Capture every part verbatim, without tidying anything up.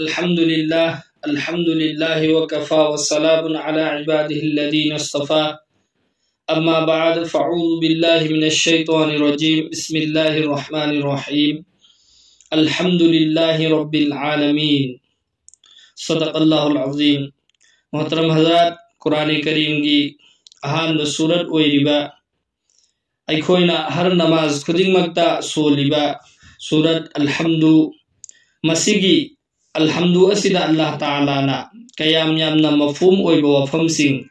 الحمد لله، الحمد لله وكفى وسلام على عباده الذين اصطفى. أما بعد، فأعوذ بالله من الشيطان الرجيم. بسم الله الرحمن الرحيم. الحمد لله رب العالمين. صدق الله العظيم. محترم حضرات، قرآن ꯀꯔꯤꯝꯒꯤ ꯑꯍꯥꯟꯕ ꯁꯨꯔꯠ ꯑꯣꯏꯔꯤꯕ ꯑꯩꯈꯣꯏꯅ ꯍꯔ ꯅꯃꯥꯖ ꯈꯨꯗꯤꯡꯃꯛꯇ ꯁꯣꯜꯂꯤꯕ ꯁꯨꯔꯠ ꯑꯜꯍꯝꯗꯨ, ꯃꯁꯤꯒꯤ ꯑꯜꯍꯝꯗꯨ ꯑꯁꯤꯗ ꯑꯜꯂꯥꯍ ꯇꯥꯂꯥꯅ ꯀꯌꯥꯝ ꯌꯥꯝꯅ ꯃꯐꯍꯨꯝ ꯑꯣꯏꯕ ꯋꯥꯐꯝꯁꯤꯡ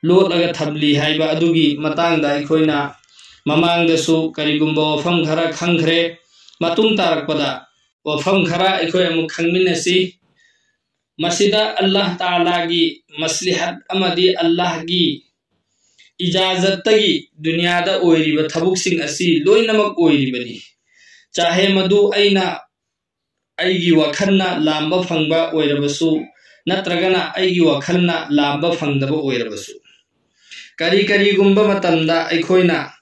ꯂꯣꯠꯂꯒ ꯊꯝꯂꯤ ꯍꯥꯏꯕ ꯑꯗꯨꯒꯤ ꯃꯇꯥꯡꯗ ꯑꯩꯈꯣꯏꯅ ꯃꯃꯥꯡꯗꯁꯨ ꯀꯔꯤꯒꯨꯝꯕ ꯋꯥꯐꯝ ꯈꯔ ꯈꯪꯈ꯭ꯔꯦ꯫ ꯃꯇꯨꯡ ꯇꯥꯔꯛꯄꯗ ꯋꯥꯐꯝ ꯈꯔ ꯑꯩꯈꯣꯏ ꯑꯃꯨꯛ ꯈꯪꯃꯤꯟꯅꯁꯤ꯫ ꯃꯁꯤꯗ ꯑꯜꯂꯥꯍ ꯇꯥꯂꯥꯒꯤ ꯃꯁꯂꯤꯍꯠ ꯑꯃꯗꯤ ꯑꯜꯂꯥꯍꯒꯤ ꯏꯖꯥꯖꯠꯇꯒꯤ ꯗꯨꯅꯤꯌꯥꯗ ꯑꯣꯏꯔꯤꯕ ꯊꯕꯛꯁꯤꯡ ꯑꯁꯤ ꯂꯣꯏꯅꯃꯛ ꯑꯣꯏꯔꯤꯕꯅꯤ꯫ ꯆꯥꯍꯦ ꯃꯗꯨ ꯑꯩꯅ, ꯑꯩꯒꯤ ꯋꯥꯈꯜꯅ ꯂꯥꯝꯕ ꯐꯪꯕ ꯑꯣꯏꯔꯕꯁꯨ, ꯅꯠꯇ꯭ꯔꯒꯅ ꯑꯩꯒꯤ ꯋꯥꯈꯜꯅ ꯂꯥꯝꯕ ꯐꯪꯗꯕ ꯑꯣꯏꯔꯕꯁꯨ, ꯀꯔꯤ ꯀꯔꯤꯒꯨꯝꯕ ꯃꯇꯝꯗ ꯑꯩꯈꯣꯏꯅ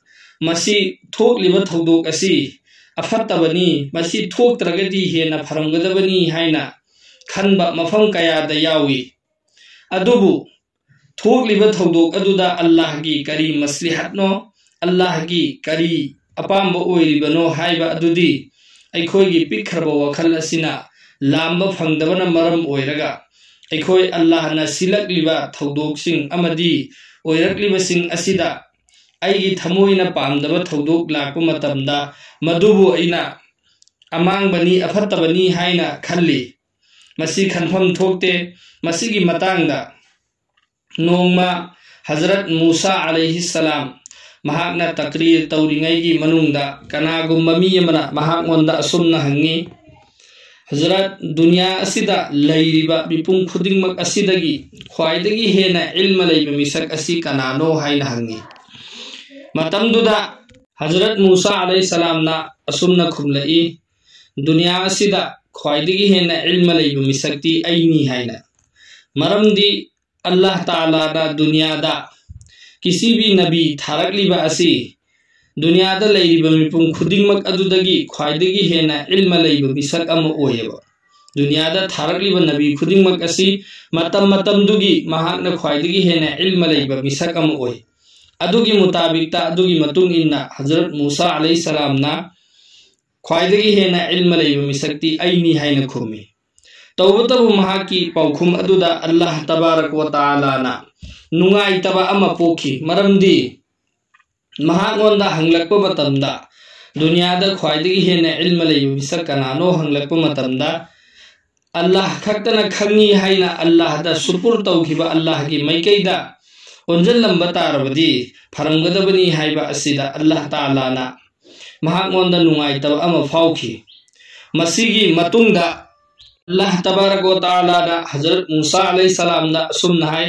ꯃꯁꯤ ꯊꯣꯛꯂꯤꯕ ꯊꯧꯗꯣꯛ ꯑꯁꯤ ꯑꯐꯠꯇꯕꯅꯤ, ꯃꯁꯤ ꯊꯣꯛꯇ꯭ꯔꯒꯗꯤ ꯍꯦꯟꯅ ꯐꯔꯝꯒꯗꯕꯅꯤ ꯍꯥꯏꯅ ꯈꯟꯕ ꯃꯐꯝ ꯀꯌꯥꯗ ꯌꯥꯎꯏ꯫ ꯑꯗꯨꯕꯨ ꯊꯣꯛꯂꯤꯕ ꯊꯧꯗꯣꯛ ꯑꯗꯨꯗ ꯑꯜꯂꯥꯍꯒꯤ ꯀꯔꯤ ꯃꯁꯂꯤꯍꯠꯅꯣ, ꯑꯜꯂꯥꯍꯒꯤ ꯀꯔꯤ ꯑꯄꯥꯝꯕ ꯑꯣꯏꯔꯤꯕꯅꯣ ꯍꯥꯏꯕ ꯑꯗꯨꯗꯤ ꯑꯩꯈꯣꯏꯒꯤ ꯄꯤꯛꯈ꯭ꯔꯕ ꯋꯥꯈꯜ ꯑꯁꯤꯅ ꯂꯥꯝꯕ ꯐꯪꯗꯕꯅ ꯃꯔꯝ ꯑꯣꯏꯔꯒ, ꯑꯩꯈꯣꯏ ꯑꯜꯂꯥꯍꯅ ꯁꯤꯜꯂꯛꯂꯤꯕ ꯊꯧꯗꯣꯛꯁꯤꯡ ꯑꯃꯗꯤ ꯑꯣꯏꯔꯛꯂꯤꯕꯁꯤꯡ ꯑꯁꯤꯗ ꯑꯩꯒꯤ ꯊꯃꯣꯏꯅ ꯄꯥꯝꯗꯕ ꯊꯧꯗꯣꯛ ꯂꯥꯛꯄ ꯃꯇꯝꯗ ꯃꯗꯨꯕꯨ ꯑꯩꯅ ꯑꯃꯥꯡꯕꯅꯤ, ꯑꯐꯠꯇꯕꯅꯤ ꯍꯥꯏꯅ ꯈꯜꯂꯤ꯫ ꯃꯁꯤ ꯈꯟꯐꯝ ꯊꯣꯛꯇꯦ꯫ ꯃꯁꯤꯒꯤ ꯃꯇꯥꯡꯗ ꯅꯣꯡꯃ ꯍꯖꯔꯠ ꯃꯨꯁꯥ ꯑꯂꯩꯍꯤ ꯁꯂꯥꯝ ꯃꯍꯥꯛꯅ ꯇꯛꯔꯤꯔ ꯇꯧꯔꯤꯉꯩꯒꯤ ꯃꯅꯨꯡꯗ ꯀꯅꯥꯒꯨꯝꯕ ꯃꯤ ꯑꯃꯅ ꯃꯍꯥꯛꯉꯣꯟꯗ ꯑꯁꯨꯝꯅ ꯍꯪꯉꯤ, "ꯍꯖꯔꯠ, ꯗꯨꯅꯤꯌꯥ ꯑꯁꯤꯗ ꯂꯩꯔꯤꯕ ꯃꯤꯄꯨꯝ ꯈꯨꯗꯤꯡꯃꯛ ꯑꯁꯤꯗꯒꯤ ꯈ꯭ꯋꯥꯏꯗꯒꯤ ꯍꯦꯟꯅ ꯏꯜꯃ ꯂꯩꯕ ꯃꯤꯁꯛ ꯑꯁꯤ ꯀꯅꯥꯅꯣ?" ꯍꯥꯏꯅ ꯍꯪꯉꯤ꯫ ꯃꯇꯝꯗꯨꯗ ꯍꯖꯔꯠ ꯃꯨꯁꯥ ꯑꯂꯩꯍꯤ ꯁꯂꯥꯝꯅ ꯑꯁꯨꯝꯅ ꯈꯨꯝꯂꯛꯏ, "ꯗꯨꯅꯤꯌꯥ ꯑꯁꯤꯗ ꯈ꯭ꯋꯥꯏꯗꯒꯤ ꯍꯦꯟꯅ ꯏꯜꯃ ꯂꯩꯕ ꯃꯤꯁꯛꯇꯤ ꯑꯩꯅꯤ" ꯍꯥꯏꯅ꯫ ꯃꯔꯝꯗꯤ ꯑꯜꯂꯥꯍ ꯇꯥꯂꯥꯅ ꯗꯨꯅꯤꯌꯥꯗ ꯀꯤꯁꯤ ꯚꯤ ꯅꯕꯤ ꯊꯥꯔꯛꯂꯤꯕ ꯑꯁꯤ ꯗꯨꯅꯤꯌꯥꯗ ꯂꯩꯔꯤꯕ ꯃꯤꯄꯨꯝ ꯈꯨꯗꯤꯡꯃꯛ ꯑꯗꯨꯗꯒꯤ ꯈ꯭ꯋꯥꯏꯗꯒꯤ ꯍꯦꯟꯅ ꯏꯜꯃ ꯂꯩꯕ ꯃꯤꯁꯛ ꯑꯃ ꯑꯣꯏꯌꯦꯕ꯫ ꯗꯨꯅꯤꯌꯥꯗ ꯊꯥꯔꯛꯂꯤꯕ ꯅꯕꯤ ꯈꯨꯗꯤꯡꯃꯛ ꯑꯁꯤ ꯃꯇꯝ ꯃꯇꯝꯗꯨꯒꯤ ꯃꯍꯥꯛꯅ ꯈ꯭ꯋꯥꯏꯗꯒꯤ ꯍꯦꯟꯅ ꯏꯜꯃ ꯂꯩꯕ ꯃꯤꯁꯛ ꯑꯃ ꯑꯣꯏ꯫ ꯑꯗꯨꯒꯤ ꯃꯨꯇꯥꯕꯤꯛꯇ, ꯑꯗꯨꯒꯤ ꯃꯇꯨꯡ ꯏꯟꯅ ꯍꯖꯔꯠ ꯃꯨꯁꯥ ꯑꯂꯩꯍꯤ ꯁꯂꯥꯝꯅ ꯈ꯭ꯋꯥꯏꯗꯒꯤ ꯍꯦꯟꯅ ꯏꯜꯃ ꯂꯩꯕ ꯃꯤꯁꯛꯇꯤ ꯑꯩꯅꯤ ꯍꯥꯏꯅ ꯈꯨꯝꯃꯤ꯫ ꯇꯧꯕꯇꯕꯨ ꯃꯍꯥꯛꯀꯤ ꯄꯥꯎꯈꯨꯝ ꯑꯗꯨꯗ ꯑꯜꯂꯥꯍ ꯇꯕꯥꯔꯛ ꯋ ꯇꯥꯂꯥꯅ ꯅꯨꯡꯉꯥꯏꯇꯕ ꯑꯃ ꯄꯣꯛꯈꯤ꯫ ꯃꯔꯝꯗꯤ ꯃꯍꯥꯛꯉꯣꯟꯗ ꯍꯪꯂꯛꯄ ꯃꯇꯝꯗ, ꯗꯨꯅꯤꯌꯥꯗ ꯈ꯭ꯋꯥꯏꯗꯒꯤ ꯍꯦꯟꯅ ꯏꯜꯃ ꯂꯩꯕ ꯃꯤꯁꯛ ꯀꯅꯥꯅꯣ ꯍꯪꯂꯛꯄ ꯃꯇꯝꯗ, ꯑꯜꯂꯥꯍ ꯈꯛꯇꯅ ꯈꯪꯉꯤ ꯍꯥꯏꯅ ꯑꯜꯂꯥꯍꯗ ꯁꯨꯄꯨꯔ ꯇꯧꯈꯤꯕ ꯑꯜꯂꯥꯍꯒꯤ ꯃꯥꯏꯀꯩꯗ ꯑꯣꯟꯁꯤꯜꯂꯝꯕ ꯇꯥꯔꯕꯗꯤ ꯐꯔꯝꯒꯗꯕꯅꯤ ꯍꯥꯏꯕ ꯑꯁꯤꯗ ꯑꯜꯂꯥꯍ ꯇꯥꯂꯥꯅ ꯃꯍꯥꯛꯉꯣꯟꯗ ꯅꯨꯡꯉꯥꯏꯇꯕ ꯑꯃ ꯐꯥꯎꯈꯤ꯫ ꯃꯁꯤꯒꯤ ꯃꯇꯨꯡꯗ ꯑꯜꯂꯥꯍ ꯇꯕꯥꯔꯛ ꯋ ꯇꯥꯂꯥꯅ ꯍꯖꯔꯠ ꯃꯨꯁꯥ ꯑꯂꯩꯍꯤ ꯁꯂꯥꯝꯗ ꯑꯁꯨꯝꯅ ꯍꯥꯏ,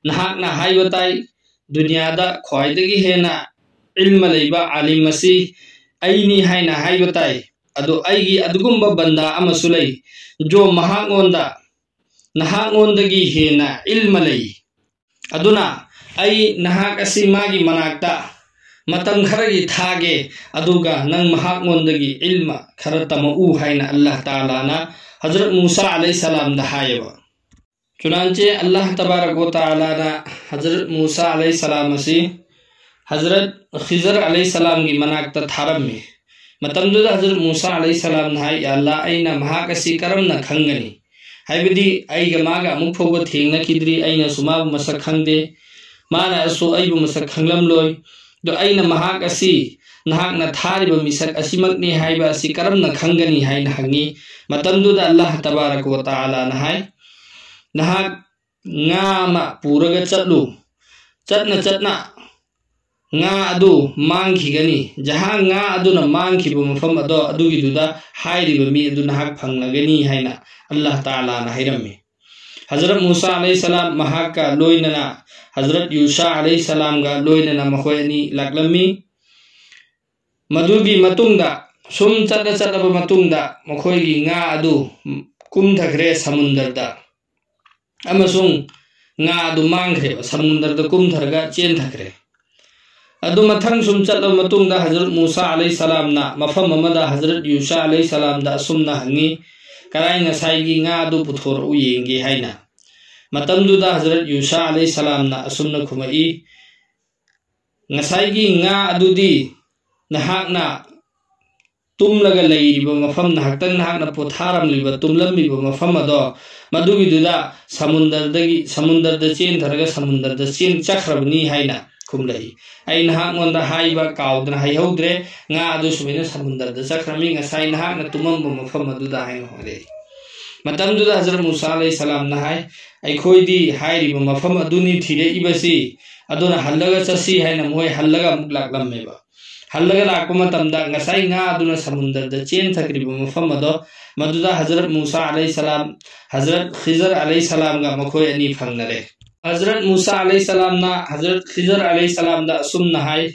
"ꯅꯍꯥꯛꯅ ꯍꯥꯏꯕ ꯇꯥꯏ, ꯗꯨꯅꯤꯌꯥꯗ ꯈ꯭ꯋꯥꯏꯗꯒꯤ ꯍꯦꯟꯅ ꯏꯜꯃ ꯂꯩꯕ ꯑꯥꯂꯤꯝ ꯑꯁꯤ ꯑꯩꯅꯤ ꯍꯥꯏꯅ ꯍꯥꯏꯕ ꯇꯥꯏ꯫ ꯑꯗꯨ ꯑꯩꯒꯤ ꯑꯗꯨꯒꯨꯝꯕ ꯕꯟꯗꯥ ꯑꯃꯁꯨ ꯂꯩ, ꯖꯣ ꯃꯍꯥꯛꯉꯣꯟꯗ, ꯅꯍꯥꯛꯉꯣꯟꯗꯒꯤ ꯍꯦꯟꯅ ꯏꯜꯃ ꯂꯩ꯫ ꯑꯗꯨꯅ ꯑꯩ ꯅꯍꯥꯛ ꯑꯁꯤ ꯃꯥꯒꯤ ꯃꯅꯥꯛꯇ ꯃꯇꯝ ꯈꯔꯒꯤ ꯊꯥꯒꯦ, ꯑꯗꯨꯒ ꯅꯪ ꯃꯍꯥꯛꯉꯣꯟꯗꯒꯤ ꯏꯜꯃ ꯈꯔ ꯇꯝꯃꯛꯎ" ꯍꯥꯏꯅ ꯑꯜꯂꯥꯍ ꯇꯥꯂꯥꯅ ꯍꯖꯔꯠ ꯃꯨꯁꯥ ꯑꯂꯩꯍꯤ ꯁꯂꯥꯝꯗ ꯍꯥꯏꯌꯦꯕ꯫ ꯆꯨꯅꯥꯟꯆꯦ ꯑꯜꯂꯥꯍ ꯇꯕꯥꯔꯛ ꯋ ꯇꯥꯂꯥꯅ ꯍꯖꯔꯠ ꯃꯨꯁꯥ ꯑꯂꯩꯍꯤ ꯁꯂꯥꯝ ꯑꯁꯤ ꯍꯖꯔꯠ ꯈꯤꯖꯔ ꯑꯂꯩꯍꯤ ꯁꯂꯥꯝꯒꯤ ꯃꯅꯥꯛꯇ ꯊꯥꯔꯝꯃꯤ꯫ ꯃꯇꯝꯗꯨꯗ ꯍꯖꯔꯠ ꯃꯨꯁꯥ ꯑꯂꯩꯍꯤ ꯁꯂꯥꯝꯅ ꯍꯥꯏ, "ꯌꯥ ꯑꯜꯂꯥꯍ, ꯑꯩꯅ ꯃꯍꯥꯛ ꯑꯁꯤ ꯀꯔꯝꯅ ꯈꯪꯒꯅꯤ? ꯍꯥꯏꯕꯗꯤ ꯑꯩꯒ ꯃꯥꯒ ꯑꯃꯨꯛ ꯐꯥꯎꯕ ꯊꯦꯡꯅꯈꯤꯗ꯭ꯔꯤ, ꯑꯩꯅꯁꯨ ꯃꯥꯕꯨ ꯃꯁꯛ ꯈꯪꯗꯦ, ꯃꯥꯅꯁꯨ ꯑꯩꯕꯨ ꯃꯁꯛ ꯈꯪꯂꯝꯂꯣꯏ꯫ ꯑꯗꯣ ꯑꯩꯅ ꯃꯍꯥꯛ ꯑꯁꯤ ꯅꯍꯥꯛꯅ ꯊꯥꯔꯤꯕ ꯃꯤꯁꯛ ꯑꯁꯤꯃꯛꯅꯤ ꯍꯥꯏꯕ ꯑꯁꯤ ꯀꯔꯝꯅ ꯈꯪꯒꯅꯤ?" ꯍꯥꯏꯅ ꯍꯪꯉꯤ꯫ ꯃꯇꯝꯗꯨꯗ ꯑꯜꯂꯥꯍ ꯇꯕꯥꯔꯛ ꯋ ꯇꯥꯂꯥꯅ ꯍꯥꯏ, "ꯅꯍꯥꯛ ꯉꯥ ꯑꯃ ꯄꯨꯔꯒ ꯆꯠꯂꯨ꯫ ꯆꯠꯅ ꯆꯠꯅ ꯉꯥ ꯑꯗꯨ ꯃꯥꯡꯈꯤꯒꯅꯤ꯫ ꯖꯍꯥ ꯉꯥ ꯑꯗꯨꯅ ꯃꯥꯡꯈꯤꯕ ꯃꯐꯝ ꯑꯗꯣ, ꯑꯗꯨꯒꯤꯗꯨꯗ ꯍꯥꯏꯔꯤꯕ ꯃꯤ ꯑꯗꯨ ꯅꯍꯥꯛ ꯐꯪꯂꯒꯅꯤ" ꯍꯥꯏꯅ ꯑꯜꯂꯥꯍ ꯇꯥꯂꯥꯅ ꯍꯥꯏꯔꯝꯃꯤ꯫ ꯍꯖꯔꯠ ꯃꯨꯁꯥ ꯑꯂꯩꯍꯤ ꯁꯂꯥꯝ ꯃꯍꯥꯛꯀ ꯂꯣꯏꯅꯅ ꯍꯖꯔꯠ ꯌꯨꯁꯥ ꯑꯂꯩꯍꯤ ꯁꯂꯥꯝꯒ ꯂꯣꯏꯅꯅ ꯃꯈꯣꯏ ꯑꯅꯤ ꯂꯥꯛꯂꯝꯃꯤ꯫ ꯃꯗꯨꯒꯤ ꯃꯇꯨꯡꯗ, ꯁꯨꯝ ꯆꯠꯂ ꯆꯠꯂꯕ ꯃꯇꯨꯡꯗ, ꯃꯈꯣꯏꯒꯤ ꯉꯥ ꯑꯗꯨ ꯀꯨꯝꯊꯈ꯭ꯔꯦ ꯁꯃꯨꯟꯗꯔꯗ, ꯑꯃꯁꯨꯡ ꯉꯥ ꯑꯗꯨ ꯃꯥꯡꯈ꯭ꯔꯦꯕ, ꯁꯃꯨꯟꯗꯔꯗ ꯀꯨꯝꯊꯔꯒ ꯆꯦꯟꯊꯈ꯭ꯔꯦ꯫ ꯑꯗꯨ ꯃꯊꯪ ꯁꯨꯝ ꯆꯠꯂꯕ ꯃꯇꯨꯡꯗ ꯍꯖꯔꯠ ꯃꯨꯁꯥ ꯑꯂꯩꯍꯤ ꯁꯂꯥꯝꯅ ꯃꯐꯝ ꯑꯃꯗ ꯍꯖꯔꯠ ꯌꯨꯁꯥ ꯑꯂꯩꯍꯤ ꯁꯂꯥꯝꯗ ꯑꯁꯨꯝꯅ ꯍꯪꯉꯤ, ꯀꯔꯥꯏ ꯉꯁꯥꯏꯒꯤ ꯉꯥ ꯑꯗꯨ ꯄꯨꯊꯣꯔꯛꯎ ꯌꯦꯡꯒꯦ ꯍꯥꯏꯅ꯫ ꯃꯇꯝꯗꯨꯗ ꯍꯖꯔꯠ ꯌꯨꯁꯥ ꯑꯂꯩꯍꯤ ꯁꯂꯥꯝꯅ ꯑꯁꯨꯝꯅ ꯈꯨꯝꯃꯛꯏ, "ꯉꯁꯥꯏꯒꯤ ꯉꯥ ꯑꯗꯨꯗꯤ ꯅꯍꯥꯛꯅ ꯇꯨꯝꯂꯒ ꯂꯩꯔꯤꯕ ꯃꯐꯝ, ꯉꯥꯏꯍꯥꯛꯇꯪ ꯅꯍꯥꯛꯅ ꯄꯣꯊꯥꯔꯝꯂꯤꯕ, ꯇꯨꯝꯂꯝꯂꯤꯕ ꯃꯐꯝ ꯑꯗꯣ, ꯃꯗꯨꯒꯤꯗꯨꯗ ꯁꯃꯨꯟꯗꯔꯗꯒꯤ, ꯁꯃꯨꯟꯗꯔꯗ ꯆꯦꯟꯊꯔꯒ ꯁꯃꯨꯟꯗꯔꯗ ꯆꯦꯟ ꯆꯠꯈ꯭ꯔꯕꯅꯤ" ꯍꯥꯏꯅ ꯈꯨꯝꯂꯛꯏ꯫ "ꯑꯩ ꯅꯍꯥꯛꯉꯣꯟꯗ ꯍꯥꯏꯕ ꯀꯥꯎꯗꯅ ꯍꯥꯏꯍꯧꯗ꯭ꯔꯦ, ꯉꯥ ꯑꯗꯨ ꯁꯨꯃꯥꯏꯅ ꯁꯃꯨꯟꯗꯔꯗ ꯆꯠꯈ꯭ꯔꯃꯤ, ꯉꯁꯥꯏ ꯅꯍꯥꯛꯅ ꯇꯨꯝꯃꯝꯕ ꯃꯐꯝ ꯑꯗꯨꯗ" ꯍꯥꯏꯅ ꯍꯥꯏꯔꯛꯏ꯫ ꯃꯇꯝꯗꯨꯗ ꯍꯖꯔꯠ ꯃꯨꯁꯥ ꯑꯂꯩꯍꯤ ꯁꯂꯥꯝꯅ ꯍꯥꯏ, "ꯑꯩꯈꯣꯏꯗꯤ ꯍꯥꯏꯔꯤꯕ ꯃꯐꯝ ꯑꯗꯨꯅꯤ ꯊꯤꯔꯛꯏꯕꯁꯤ, ꯑꯗꯨꯅ ꯍꯜꯂꯒ ꯆꯠꯁꯤ" ꯍꯥꯏꯅ ꯃꯈꯣꯏ ꯍꯜꯂꯒ ꯑꯃꯨꯛ ꯂꯥꯛꯂꯝꯃꯦꯕ꯫ ꯍꯜꯂꯒ ꯂꯥꯛꯄ ꯃꯇꯝꯗ ꯉꯁꯥꯏ ꯉꯥ ꯑꯗꯨꯅ ꯁꯃꯨꯟꯗꯔꯗ ꯆꯦꯟꯊꯈ꯭ꯔꯤꯕ ꯃꯐꯝ ꯑꯗꯣ, ꯃꯗꯨꯗ ꯍꯖꯔꯠ ꯃꯨꯁꯥ ꯑꯂꯩꯍꯤ ꯁꯂꯥꯝ, ꯍꯖꯔꯠ ꯈꯤꯖꯔ ꯑꯂꯩꯍꯤ ꯁꯂꯥꯝꯒ ꯃꯈꯣꯏ ꯑꯅꯤ ꯐꯪꯅꯔꯦ꯫ ꯍꯖꯔꯠ ꯃꯨꯁꯥ ꯑꯂꯩꯍꯤ ꯁꯂꯥꯝꯅ ꯍꯖꯔꯠ ꯈꯤꯖꯔ ꯑꯂꯩꯍꯤ ꯁꯂꯥꯝꯗ ꯑꯁꯨꯝꯅ ꯍꯥꯏ,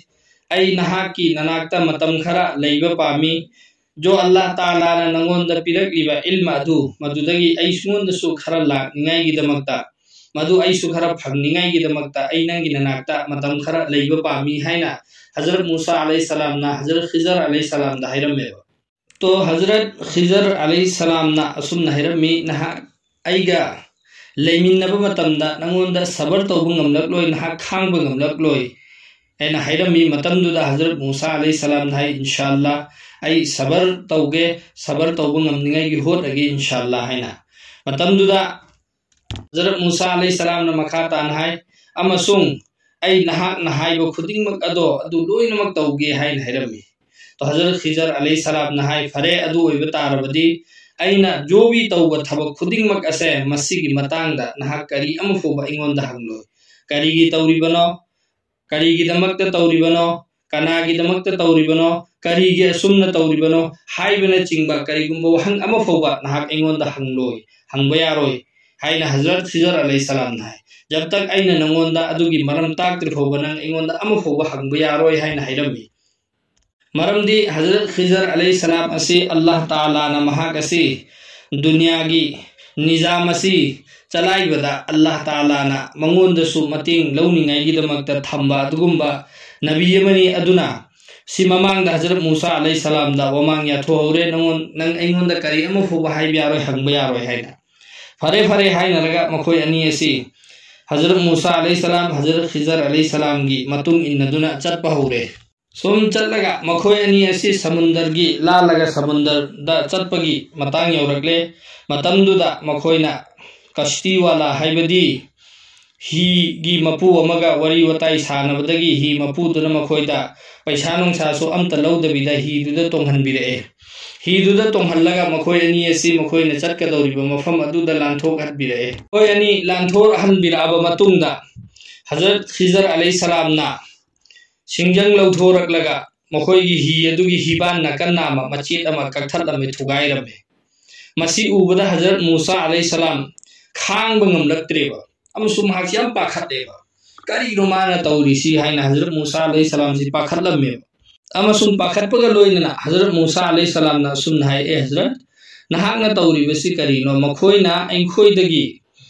"ꯑꯩ ꯅꯍꯥꯛꯀꯤ ꯅꯅꯥꯛꯇ ꯃꯇꯝ ꯈꯔ ꯂꯩꯕ ꯄꯥꯝꯃꯤ꯫ ꯖꯣ ꯑꯜꯂꯥꯍ ꯇꯥꯂꯥꯅ ꯅꯉꯣꯟꯗ ꯄꯤꯔꯛꯂꯤꯕ ꯏꯜꯃ ꯑꯗꯨ, ꯃꯗꯨꯗꯒꯤ ꯑꯩꯉꯣꯟꯗꯁꯨ ꯈꯔ ꯂꯥꯛꯅꯤꯡꯉꯥꯏꯒꯤꯗꯃꯛꯇ, ꯃꯗꯨ ꯑꯩꯁꯨ ꯈꯔ ꯐꯪꯅꯤꯡꯉꯥꯏꯒꯤꯗꯃꯛꯇ ꯑꯩ ꯅꯪꯒꯤ ꯅꯅꯥꯛꯇ ꯃꯇꯝ ꯈꯔ ꯂꯩꯕ ꯄꯥꯝꯃꯤ" ꯍꯥꯏꯅ ꯍꯖꯔꯠ ꯃꯨꯁꯥ ꯑꯂꯩꯍꯤ ꯁꯂꯥꯝꯅ ꯍꯖꯔꯠ ꯈꯤꯖꯔ ꯑꯂꯩꯍꯤ ꯁꯂꯥꯝꯗ ꯍꯥꯏꯔꯝꯃꯦꯕ꯫ ꯇꯣ ꯍꯖꯔꯠ ꯈꯤꯖꯔ ꯑꯂꯩꯍꯤ ꯁꯂꯥꯝꯅ ꯑꯁꯨꯝꯅ ꯍꯥꯏꯔꯝꯃꯤ, "ꯅꯍꯥꯛ ꯑꯩꯒ ꯂꯩꯃꯤꯟꯅꯕ ꯃꯇꯝꯗ ꯅꯉꯣꯟꯗ ꯁꯕꯔ ꯇꯧꯕ ꯉꯝꯂꯛꯂꯣꯏ, ꯅꯍꯥꯛ ꯈꯥꯡꯕ ꯉꯝꯂꯛꯂꯣꯏ" ꯍꯥꯏꯅ ꯍꯥꯏꯔꯝꯃꯤ꯫ ꯃꯇꯝꯗꯨꯗ ꯍꯖꯔꯠ ꯃꯨꯁꯥ ꯑꯂꯩꯍꯤ ꯁꯂꯥꯝꯅ ꯍꯥꯏ, "ꯏꯟꯁꯥ ꯑꯜꯂꯥ, ꯑꯩ ꯁꯕꯔ ꯇꯧꯒꯦ, ꯁꯕꯔ ꯇꯧꯕ ꯉꯝꯅꯤꯡꯉꯥꯏꯒꯤ ꯍꯣꯠꯅꯒꯦ, ꯏꯟꯁꯥ ꯑꯜꯂꯥ" ꯍꯥꯏꯅ꯫ ꯃꯇꯝꯗꯨꯗ ꯍꯖꯔꯠ ꯃꯨꯁꯥ ꯑꯂꯩꯍꯤ ꯁꯂꯥꯝꯅ ꯃꯈꯥ ꯇꯥꯅ ꯍꯥꯏ, "ꯑꯃꯁꯨꯡ ꯑꯩ ꯅꯍꯥꯛꯅ ꯍꯥꯏꯕ ꯈꯨꯗꯤꯡꯃꯛ ꯑꯗꯣ ꯑꯗꯨ ꯂꯣꯏꯅꯃꯛ ꯇꯧꯒꯦ" ꯍꯥꯏꯅ ꯍꯥꯏꯔꯝꯃꯤ꯫ ꯇꯣ ꯍꯖꯔꯠ ꯈꯤꯖꯔ ꯑꯂꯩꯍꯤ ꯁꯂꯥꯝꯅ ꯍꯥꯏ, "ꯐꯔꯦ, ꯑꯗꯨ ꯑꯣꯏꯕ ꯇꯥꯔꯕꯗꯤ ꯑꯩꯅ ꯖꯣꯕꯤ ꯇꯧꯕ ꯊꯕꯛ ꯈꯨꯗꯤꯡꯃꯛ ꯑꯁꯦ ꯃꯁꯤꯒꯤ ꯃꯇꯥꯡꯗ ꯅꯍꯥꯛ ꯀꯔꯤ ꯑꯃ ꯐꯥꯎꯕ ꯑꯩꯉꯣꯟꯗ ꯍꯪꯂꯣꯏ꯫ ꯀꯔꯤꯒꯤ ꯇꯧꯔꯤꯕꯅꯣ? ꯀꯔꯤꯒꯤꯗꯃꯛꯇ ꯇꯧꯔꯤꯕꯅꯣ? ꯀꯅꯥꯒꯤꯗꯃꯛꯇ ꯇꯧꯔꯤꯕꯅꯣ? ꯀꯔꯤꯒꯤ ꯑꯁꯨꯝꯅ ꯇꯧꯔꯤꯕꯅꯣ?" ꯍꯥꯏꯕꯅꯆꯤꯡꯕ ꯀꯔꯤꯒꯨꯝꯕ ꯋꯥꯍꯪ ꯑꯃ ꯐꯥꯎꯕ ꯅꯍꯥꯛ ꯑꯩꯉꯣꯟꯗ ꯍꯪꯂꯣꯏ, ꯍꯪꯕ ꯌꯥꯔꯣꯏ ꯍꯥꯏꯅ ꯍꯖꯔꯠ ꯈꯤꯖꯔ ꯑꯂꯩꯍꯤ ꯁꯂꯥꯝꯅ ꯍꯥꯏ꯫ "ꯖꯕ ꯇꯛ ꯑꯩꯅ ꯅꯉꯣꯟꯗ ꯑꯗꯨꯒꯤ ꯃꯔꯝ ꯇꯥꯛꯇ꯭ꯔꯤ ꯐꯥꯎꯕ ꯅꯪ ꯑꯩꯉꯣꯟꯗ ꯑꯃ ꯐꯥꯎꯕ ꯍꯪꯕ ꯌꯥꯔꯣꯏ" ꯍꯥꯏꯅ ꯍꯥꯏꯔꯝꯃꯤ꯫ ꯃꯔꯝꯗꯤ ꯍꯖꯔꯠ ꯈꯤꯖꯔ ꯑꯂꯩꯍꯤ ꯁꯂꯥꯝ ꯑꯁꯤ ꯑꯜꯂꯥꯍ ꯇꯥꯂꯥꯅ ꯃꯍꯥꯛ ꯑꯁꯤ ꯗꯨꯅꯤꯌꯥꯒꯤ ꯅꯤꯖꯥꯝ ꯑꯁꯤ ꯆꯂꯥꯏꯕꯗ ꯑꯜꯂꯥꯍ ꯇꯥꯂꯥꯅ ꯃꯉꯣꯟꯗꯁꯨ ꯃꯇꯦꯡ ꯂꯧꯅꯤꯡꯉꯥꯏꯒꯤꯗꯃꯛꯇ ꯊꯝꯕ ꯑꯗꯨꯒꯨꯝꯕ ꯅꯕꯤ ꯑꯃꯅꯤ꯫ ꯑꯗꯨꯅ ꯁꯤ ꯃꯃꯥꯡꯗ ꯍꯖꯔꯠ ꯃꯨꯁꯥ ꯑꯂꯩꯍꯤ ꯁꯂꯥꯝꯗ ꯋꯥꯃꯥꯡ ꯌꯥꯊꯣꯛꯍꯧꯔꯦ, "ꯅꯉꯣꯟ-, ꯅꯪ ꯑꯩꯉꯣꯟꯗ ꯀꯔꯤ ꯑꯃ ꯐꯥꯎꯕ ꯍꯥꯏꯕ ꯌꯥꯔꯣꯏ, ꯍꯪꯕ ꯌꯥꯔꯣꯏ" ꯍꯥꯏꯅ꯫ ꯐꯔꯦ, ꯐꯔꯦ ꯍꯥꯏꯅꯔꯒ ꯃꯈꯣꯏ ꯑꯅꯤ ꯑꯁꯤ ꯍꯖꯔꯠ ꯃꯨꯁꯥ ꯑꯂꯩꯍꯤ ꯁꯂꯥꯝ, ꯍꯖꯔꯠ ꯈꯤꯖꯔ ꯑꯂꯩꯍꯤ ꯁꯂꯥꯝꯒꯤ ꯃꯇꯨꯡ ꯏꯟꯅꯗꯨꯅ ꯆꯠꯄ ꯍꯧꯔꯦ꯫ ꯁꯨꯝ ꯆꯠꯂꯒ ꯃꯈꯣꯏ ꯑꯅꯤ ꯑꯁꯤ ꯁꯃꯨꯟꯗꯔꯒꯤ, ꯂꯥꯜꯂꯒ ꯁꯃꯨꯟꯗꯔꯗ ꯆꯠꯄꯒꯤ ꯃꯇꯥꯡ ꯌꯧꯔꯛꯂꯦ꯫ ꯃꯇꯝꯗꯨꯗ ꯃꯈꯣꯏꯅ ꯀꯁꯇꯤꯋꯥꯂꯥ, ꯍꯥꯏꯕꯗꯤ ꯍꯤꯒꯤ ꯃꯄꯨ ꯑꯃꯒ ꯋꯥꯔꯤ ꯋꯥꯇꯥꯏ ꯁꯥꯟꯅꯕꯗꯒꯤ ꯍꯤ ꯃꯄꯨꯗꯨꯅ ꯃꯈꯣꯏꯗ ꯄꯩꯁꯥ ꯅꯨꯡꯁꯥꯁꯨ ꯑꯝꯇ ꯂꯧꯗꯕꯤꯗ ꯍꯤꯗꯨꯗ ꯇꯣꯡꯍꯟꯕꯤꯔꯛꯑꯦ꯫ ꯍꯤꯗꯨꯗ ꯇꯣꯡꯍꯜꯂꯒ ꯃꯈꯣꯏ ꯑꯅꯤ ꯑꯁꯤ ꯃꯈꯣꯏꯅ ꯆꯠꯀꯗꯧꯔꯤꯕ ꯃꯐꯝ ꯑꯗꯨꯗ ꯂꯥꯟꯊꯣꯛꯍꯟꯕꯤꯔꯛꯑꯦ꯫ ꯃꯈꯣꯏ ꯑꯅꯤ ꯂꯥꯟꯊꯣꯛꯍꯟꯕꯤꯔꯛꯑꯕ ꯃꯇꯨꯡꯗ ꯍꯖꯔꯠ ꯈꯤꯖꯔ ꯑꯂꯩꯍꯤ ꯁꯂꯥꯝꯅ ꯁꯤꯡꯖꯪ ꯂꯧꯊꯣꯔꯛꯂꯒ ꯃꯈꯣꯏꯒꯤ ꯍꯤ ꯑꯗꯨꯒꯤ ꯍꯤꯕꯥꯟ ꯅꯥꯀꯟ ꯅꯥꯝꯃ ꯃꯆꯦꯠ ꯑꯃ ꯀꯛꯊꯠꯂꯝꯃꯦ, ꯊꯨꯒꯥꯏꯔꯝꯃꯦ꯫ ꯃꯁꯤ ꯎꯕꯗ ꯍꯖꯔꯠ ꯃꯨꯁꯥ ꯑꯂꯩꯍꯤ ꯁꯂꯥꯝ ꯈꯥꯡꯕ ꯉꯝꯂꯛꯇ꯭ꯔꯦꯕ, ꯑꯃꯁꯨꯡ ꯃꯍꯥꯛꯁꯤ ꯌꯥꯝ ꯄꯥꯈꯠꯂꯦꯕ꯫ "ꯀꯔꯤꯅꯣ ꯃꯥꯅ ꯇꯧꯔꯤꯁꯤ?" ꯍꯥꯏꯅ ꯍꯖꯔꯠ ꯃꯨꯁꯥ ꯑꯂꯩꯍꯤ ꯁꯂꯥꯝꯁꯤ ꯄꯥꯈꯠꯂꯝꯃꯦꯕ꯫ ꯑꯃꯁꯨꯡ ꯄꯥꯈꯠꯄꯒ ꯂꯣꯏꯅꯅ ꯍꯖꯔꯠ ꯃꯨꯁꯥ ꯑꯂꯩꯍꯤ ꯁꯂꯥꯝꯅ ꯑꯁꯨꯝꯅ ꯍꯥꯏ, "ꯑꯦ ꯍꯖꯔꯠ, ꯅꯍꯥꯛꯅ ꯇꯧꯔꯤꯕꯁꯤ ꯀꯔꯤꯅꯣ? ꯃꯈꯣꯏꯅ ꯑꯩꯈꯣꯏꯗꯒꯤ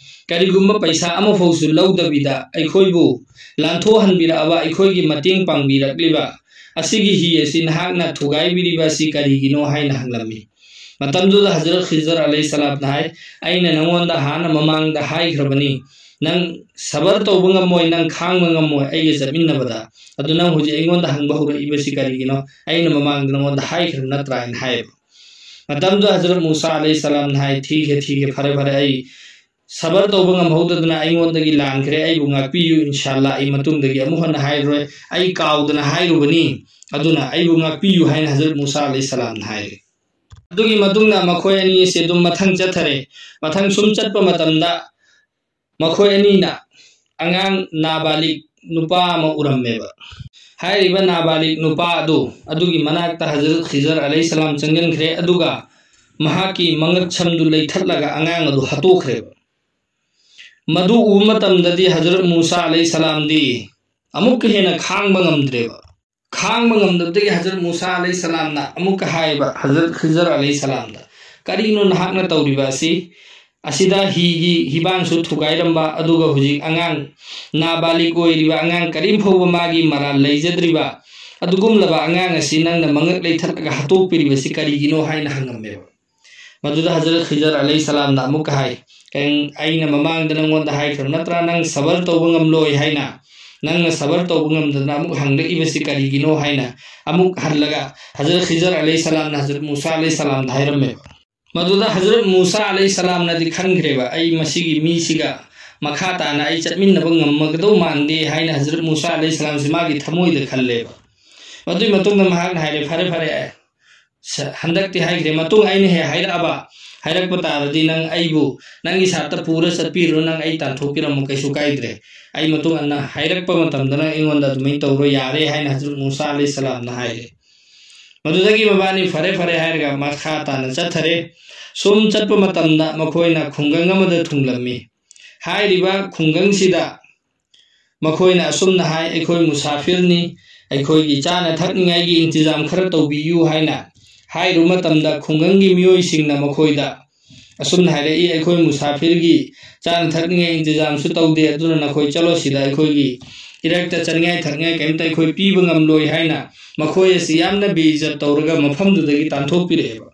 ꯀꯔꯤꯒꯨꯝꯕ ꯄꯩꯁꯥ ꯑꯃꯐꯥꯎꯁꯨ ꯂꯧꯗꯕꯤꯗ ꯑꯩꯈꯣꯏꯕꯨ ꯂꯥꯟꯊꯣꯛꯍꯟꯕꯤꯔꯛꯑꯕ, ꯑꯩꯈꯣꯏꯒꯤ ꯃꯇꯦꯡ ꯄꯥꯡꯕꯤꯔꯛꯂꯤꯕ ꯑꯁꯤꯒꯤ ꯍꯤ ꯑꯁꯤ ꯅꯍꯥꯛꯅ ꯊꯨꯒꯥꯏꯕꯤꯔꯤꯕ ꯑꯁꯤ ꯀꯔꯤꯒꯤꯅꯣ?" ꯍꯥꯏꯅ ꯍꯪꯂꯝꯃꯤ꯫ ꯃꯇꯝꯗꯨꯗ ꯍꯖꯔꯠ ꯈꯤꯖꯔ ꯑꯂꯩꯍꯤ ꯁꯂꯥꯝꯅ ꯍꯥꯏ, "ꯑꯩꯅ ꯅꯉꯣꯟꯗ ꯍꯥꯟꯅ ꯃꯃꯥꯡꯗ ꯍꯥꯏꯈ꯭ꯔꯕꯅꯤ, ꯅꯪ ꯁꯕꯔ ꯇꯧꯕ ꯉꯝꯃꯣꯏ, ꯅꯪ ꯈꯥꯡꯕ ꯉꯝꯃꯣꯏ ꯑꯩꯒ ꯆꯠꯃꯤꯟꯅꯕꯗ꯫ ꯑꯗꯨ ꯅꯪ ꯍꯧꯖꯤꯛ ꯑꯩꯉꯣꯟꯗ ꯍꯪꯕ ꯍꯧꯔꯛꯏꯕꯁꯤ ꯀꯔꯤꯒꯤꯅꯣ? ꯑꯩꯅ ꯃꯃꯥꯡꯗ ꯅꯉꯣꯟꯗ ꯍꯥꯏꯈ꯭ꯔꯕ ꯅꯠꯇ꯭ꯔꯥ?" ꯍꯥꯏꯅ ꯍꯥꯏꯌꯦꯕ꯫ ꯃꯇꯝꯗꯨꯗ ꯍꯖꯔꯠ ꯃꯨꯁꯥ ꯑꯂꯩꯍꯤ ꯁꯂꯥꯝꯅ ꯍꯥꯏ, "ꯊꯤꯈ꯭ꯔꯦ, ꯊꯤꯈ꯭ꯔꯦ, ꯐꯔꯦ, ꯐꯔꯦ, ꯑꯩ ꯁꯕꯔ ꯇꯧꯕ ꯉꯝꯍꯧꯗꯗꯅ ꯑꯩꯉꯣꯟꯗꯒꯤ ꯂꯥꯟꯈ꯭ꯔꯦ, ꯑꯩꯕꯨ ꯉꯥꯛꯄꯤꯌꯨ, ꯏꯟꯁꯥ ꯑꯜꯂꯥ, ꯑꯩ ꯃꯇꯨꯡꯗꯒꯤ ꯑꯃꯨꯛ ꯍꯟꯅ ꯍꯥꯏꯔꯔꯣꯏ, ꯑꯩ ꯀꯥꯎꯗꯅ ꯍꯥꯏꯔꯨꯕꯅꯤ, ꯑꯗꯨꯅ ꯑꯩꯕꯨ ꯉꯥꯛꯄꯤꯌꯨ" ꯍꯥꯏꯅ ꯍꯖꯔꯠ ꯃꯨꯁꯥ ꯑꯂꯩꯍꯤ ꯁꯂꯥꯝꯅ ꯍꯥꯏꯔꯦ꯫ ꯑꯗꯨꯒꯤ ꯃꯇꯨꯡꯗ ꯃꯈꯣꯏ ꯑꯅꯤ ꯑꯁꯤ ꯑꯗꯨꯝ ꯃꯊꯪ ꯆꯠꯊꯔꯦ꯫ ꯃꯊꯪ ꯁꯨꯝ ꯆꯠꯄ ꯃꯇꯝꯗ ꯃꯈꯣꯏ ꯑꯅꯤꯅ ꯑꯉꯥꯡ ꯅꯥꯕꯥꯂꯤꯛ ꯅꯨꯄꯥ ꯑꯃ ꯎꯔꯝꯃꯦꯕ꯫ ꯍꯥꯏꯔꯤꯕ ꯅꯥꯕꯥꯂꯤꯛ ꯅꯨꯄꯥ ꯑꯗꯨ, ꯑꯗꯨꯒꯤ ꯃꯅꯥꯛꯇ ꯍꯖꯔꯠ ꯈꯤꯖꯔ ꯑꯂꯩꯍꯤ ꯁꯂꯥꯝ ꯆꯪꯁꯤꯟꯈ꯭ꯔꯦ, ꯑꯗꯨꯒ ꯃꯍꯥꯛꯀꯤ ꯃꯉꯛ ꯁꯝꯗꯨ ꯂꯩꯊꯠꯂꯒ ꯑꯉꯥꯡ ꯑꯗꯨ ꯍꯥꯠꯇꯣꯛꯈ꯭ꯔꯦꯕ꯫ ꯃꯗꯨ ꯎꯕ ꯃꯇꯝꯗꯗꯤ ꯍꯖꯔꯠ ꯃꯨꯁꯥ ꯑꯂꯩꯍꯤ ꯁꯂꯥꯝꯗꯤ ꯑꯃꯨꯛꯀ ꯍꯦꯟꯅ ꯈꯥꯡꯕ ꯉꯝꯗ꯭ꯔꯦꯕ꯫ ꯈꯥꯡꯕ ꯉꯝꯗꯕꯗꯒꯤ ꯍꯖꯔꯠ ꯃꯨꯁꯥ ꯑꯂꯩꯍꯤ ꯁꯂꯥꯝꯅ ꯑꯃꯨꯛꯀ ꯍꯥꯏꯌꯦꯕ ꯍꯖꯔꯠ ꯈꯤꯖꯔ ꯑꯂꯩꯍꯤ ꯁꯂꯥꯝꯗ, "ꯀꯔꯤꯅꯣ ꯅꯍꯥꯛꯅ ꯇꯧꯔꯤꯕ ꯑꯁꯤ? ꯑꯁꯤꯗ ꯍꯤꯒꯤ ꯍꯤꯕꯥꯟꯁꯨ ꯊꯨꯒꯥꯏꯔꯝꯕ, ꯑꯗꯨꯒ ꯍꯧꯖꯤꯛ ꯑꯉꯥꯡ ꯅꯥꯕꯥꯂꯤꯛ ꯑꯣꯏꯔꯤꯕ ꯑꯉꯥꯡ ꯀꯔꯤꯝ ꯐꯥꯎꯕ ꯃꯥꯒꯤ ꯃꯔꯥꯜ ꯂꯩꯖꯗ꯭ꯔꯤꯕ ꯑꯗꯨꯒꯨꯝꯂꯕ ꯑꯉꯥꯡ ꯑꯁꯤ ꯅꯪꯅ ꯃꯉꯛ ꯂꯩꯊꯠꯂꯒ ꯍꯥꯠꯇꯣꯛꯄꯤꯔꯤꯕꯁꯤ ꯀꯔꯤꯒꯤꯅꯣ ꯍꯥꯏꯅ ꯍꯪꯉꯝꯃꯦꯕ꯫ ꯃꯗꯨꯗ ꯍꯖꯔꯠ ꯈꯤꯖꯔ ꯑꯂꯩꯍꯤ ꯁꯂꯥꯝꯅ ꯑꯃꯨꯛꯀ ꯍꯥꯏ, "ꯑꯩ-, ꯑꯩꯅ ꯃꯃꯥꯡꯗ ꯅꯪꯉꯣꯟꯗ ꯍꯥꯏꯈ꯭ꯔꯕ ꯅꯠꯇ꯭ꯔꯥ, ꯅꯪ ꯁꯕꯔ ꯇꯧꯕ ꯉꯝꯂꯣꯏ ꯍꯥꯏꯅ? ꯅꯪꯅ ꯁꯕꯔ ꯇꯧꯕ ꯉꯝꯗꯗꯅ ꯑꯃꯨꯛ ꯍꯪꯂꯛꯏꯕꯁꯤ ꯀꯔꯤꯒꯤꯅꯣ?" ꯍꯥꯏꯅ ꯑꯃꯨꯛ ꯍꯜꯂꯒ ꯍꯖꯔꯠ ꯈꯤꯖꯔ ꯑꯂꯩꯍꯤ ꯁꯂꯥꯝꯅ ꯍꯖꯔꯠ ꯃꯨꯁꯥ ꯑꯂꯩꯍꯤ ꯁꯂꯥꯝꯗ ꯍꯥꯏꯔꯝꯃꯦꯕ꯫ ꯃꯗꯨꯗ ꯍꯖꯔꯠ ꯃꯨꯁꯥ ꯑꯂꯩꯍꯤ ꯁꯂꯥꯝꯅꯗꯤ ꯈꯟꯈ꯭ꯔꯦꯕ, "ꯑꯩ ꯃꯁꯤꯒꯤ ꯃꯤꯁꯤꯒ ꯃꯈꯥ ꯇꯥꯅ ꯑꯩ ꯆꯠꯃꯤꯟꯅꯕ ꯉꯝꯃꯒꯗꯧ ꯃꯥꯟꯗꯦ" ꯍꯥꯏꯅ ꯍꯖꯔꯠ ꯃꯨꯁꯥ ꯑꯂꯩꯍꯤ ꯁꯂꯥꯝꯁꯤ ꯃꯥꯒꯤ ꯊꯃꯣꯏꯗ ꯈꯜꯂꯦꯕ꯫ ꯃꯗꯨꯒꯤ ꯃꯇꯨꯡꯗ ꯃꯍꯥꯛꯅ ꯍꯥꯏꯔꯦ, "ꯐꯔꯦ, ꯐꯔꯦ, ꯑꯦ, ꯁ-, ꯍꯟꯗꯛꯇꯤ ꯍꯥꯏꯈ꯭ꯔꯦ, ꯃꯇꯨꯡ ꯑꯩꯅ ꯍꯦꯛ ꯍꯥꯏꯔꯛꯑꯕ, ꯍꯥꯏꯔꯛꯄ ꯇꯥꯔꯗꯤ ꯅꯪ ꯑꯩꯕꯨ ꯅꯪꯒꯤ ꯁꯥꯠꯇ ꯄꯨꯔ ꯆꯠꯄꯤꯔꯨꯔꯣ, ꯅꯪ ꯑꯩ ꯇꯥꯟꯊꯣꯛꯄꯤꯔꯝꯃꯣ, ꯀꯩꯁꯨ ꯀꯥꯏꯗ꯭ꯔꯦ꯫ ꯑꯩ ꯃꯇꯨꯡ ꯑꯟꯅ ꯍꯥꯏꯔꯛꯄ ꯃꯇꯝꯗ ꯅꯪ ꯑꯩꯉꯣꯟꯗ ꯑꯗꯨꯃꯥꯏꯅ ꯇꯧꯔꯣ, ꯌꯥꯔꯦ" ꯍꯥꯏꯅ ꯍꯖꯔꯠ ꯃꯨꯁꯥ ꯑꯂꯩꯍꯤ ꯁꯂꯥꯝꯅ ꯍꯥꯏꯔꯦ꯫ ꯃꯗꯨꯗꯒꯤ ꯃꯕꯥꯅꯤ ꯐꯔꯦ ꯐꯔꯦ ꯍꯥꯏꯔꯒ ꯃꯈꯥ ꯇꯥꯅ ꯆꯠꯊꯔꯦ꯫ ꯁꯨꯝ ꯆꯠꯄ ꯃꯇꯝꯗ ꯃꯈꯣꯏꯅ ꯈꯨꯡꯒꯪ ꯑꯃꯗ ꯊꯨꯡꯂꯝꯃꯤ꯫ ꯍꯥꯏꯔꯤꯕ ꯈꯨꯡꯒꯪꯁꯤꯗ ꯃꯈꯣꯏꯅ ꯑꯁꯨꯝꯅ ꯍꯥꯏ, "ꯑꯩꯈꯣꯏ ꯃꯨꯁꯥꯐꯤꯔꯅꯤ, ꯑꯩꯈꯣꯏꯒꯤ ꯆꯥꯅ ꯊꯛꯅꯤꯡꯉꯥꯏꯒꯤ ꯏꯟꯇꯤꯖꯥꯝ ꯈꯔ ꯇꯧꯕꯤꯌꯨ" ꯍꯥꯏꯅ ꯍꯥꯏꯔꯨꯕ ꯃꯇꯝꯗ ꯈꯨꯡꯒꯪꯒꯤ ꯃꯤꯑꯣꯏꯁꯤꯡꯅ ꯃꯈꯣꯏꯗ ꯑꯁꯨꯝꯅ ꯍꯥꯏꯔꯛꯏ, "ꯑꯩꯈꯣꯏ ꯃꯨꯁꯥꯐꯤꯔꯒꯤ ꯆꯥꯅ ꯊꯛꯅꯤꯡꯉꯥꯏ ꯏꯟꯇꯤꯖꯥꯝꯁꯨ ꯇꯧꯗꯦ, ꯑꯗꯨꯅ ꯅꯈꯣꯏ ꯆꯠꯂꯣ, ꯁꯤꯗ ꯑꯩꯈꯣꯏꯒꯤ ꯏꯔꯛꯇ ꯆꯥꯅꯤꯡꯉꯥꯏ ꯊꯛꯅꯤꯡꯉꯥꯏ ꯀꯔꯤꯝꯇ ꯑꯩꯈꯣꯏ ꯄꯤꯕ ꯉꯝꯂꯣꯏ" ꯍꯥꯏꯅ ꯃꯈꯣꯏ ꯑꯁꯤ ꯌꯥꯝꯅ ꯕꯦꯏꯖꯠ ꯇꯧꯔꯒ ꯃꯐꯝꯗꯨꯗꯒꯤ ꯇꯥꯟꯊꯣꯛꯄꯤꯔꯛꯑꯦꯕ꯫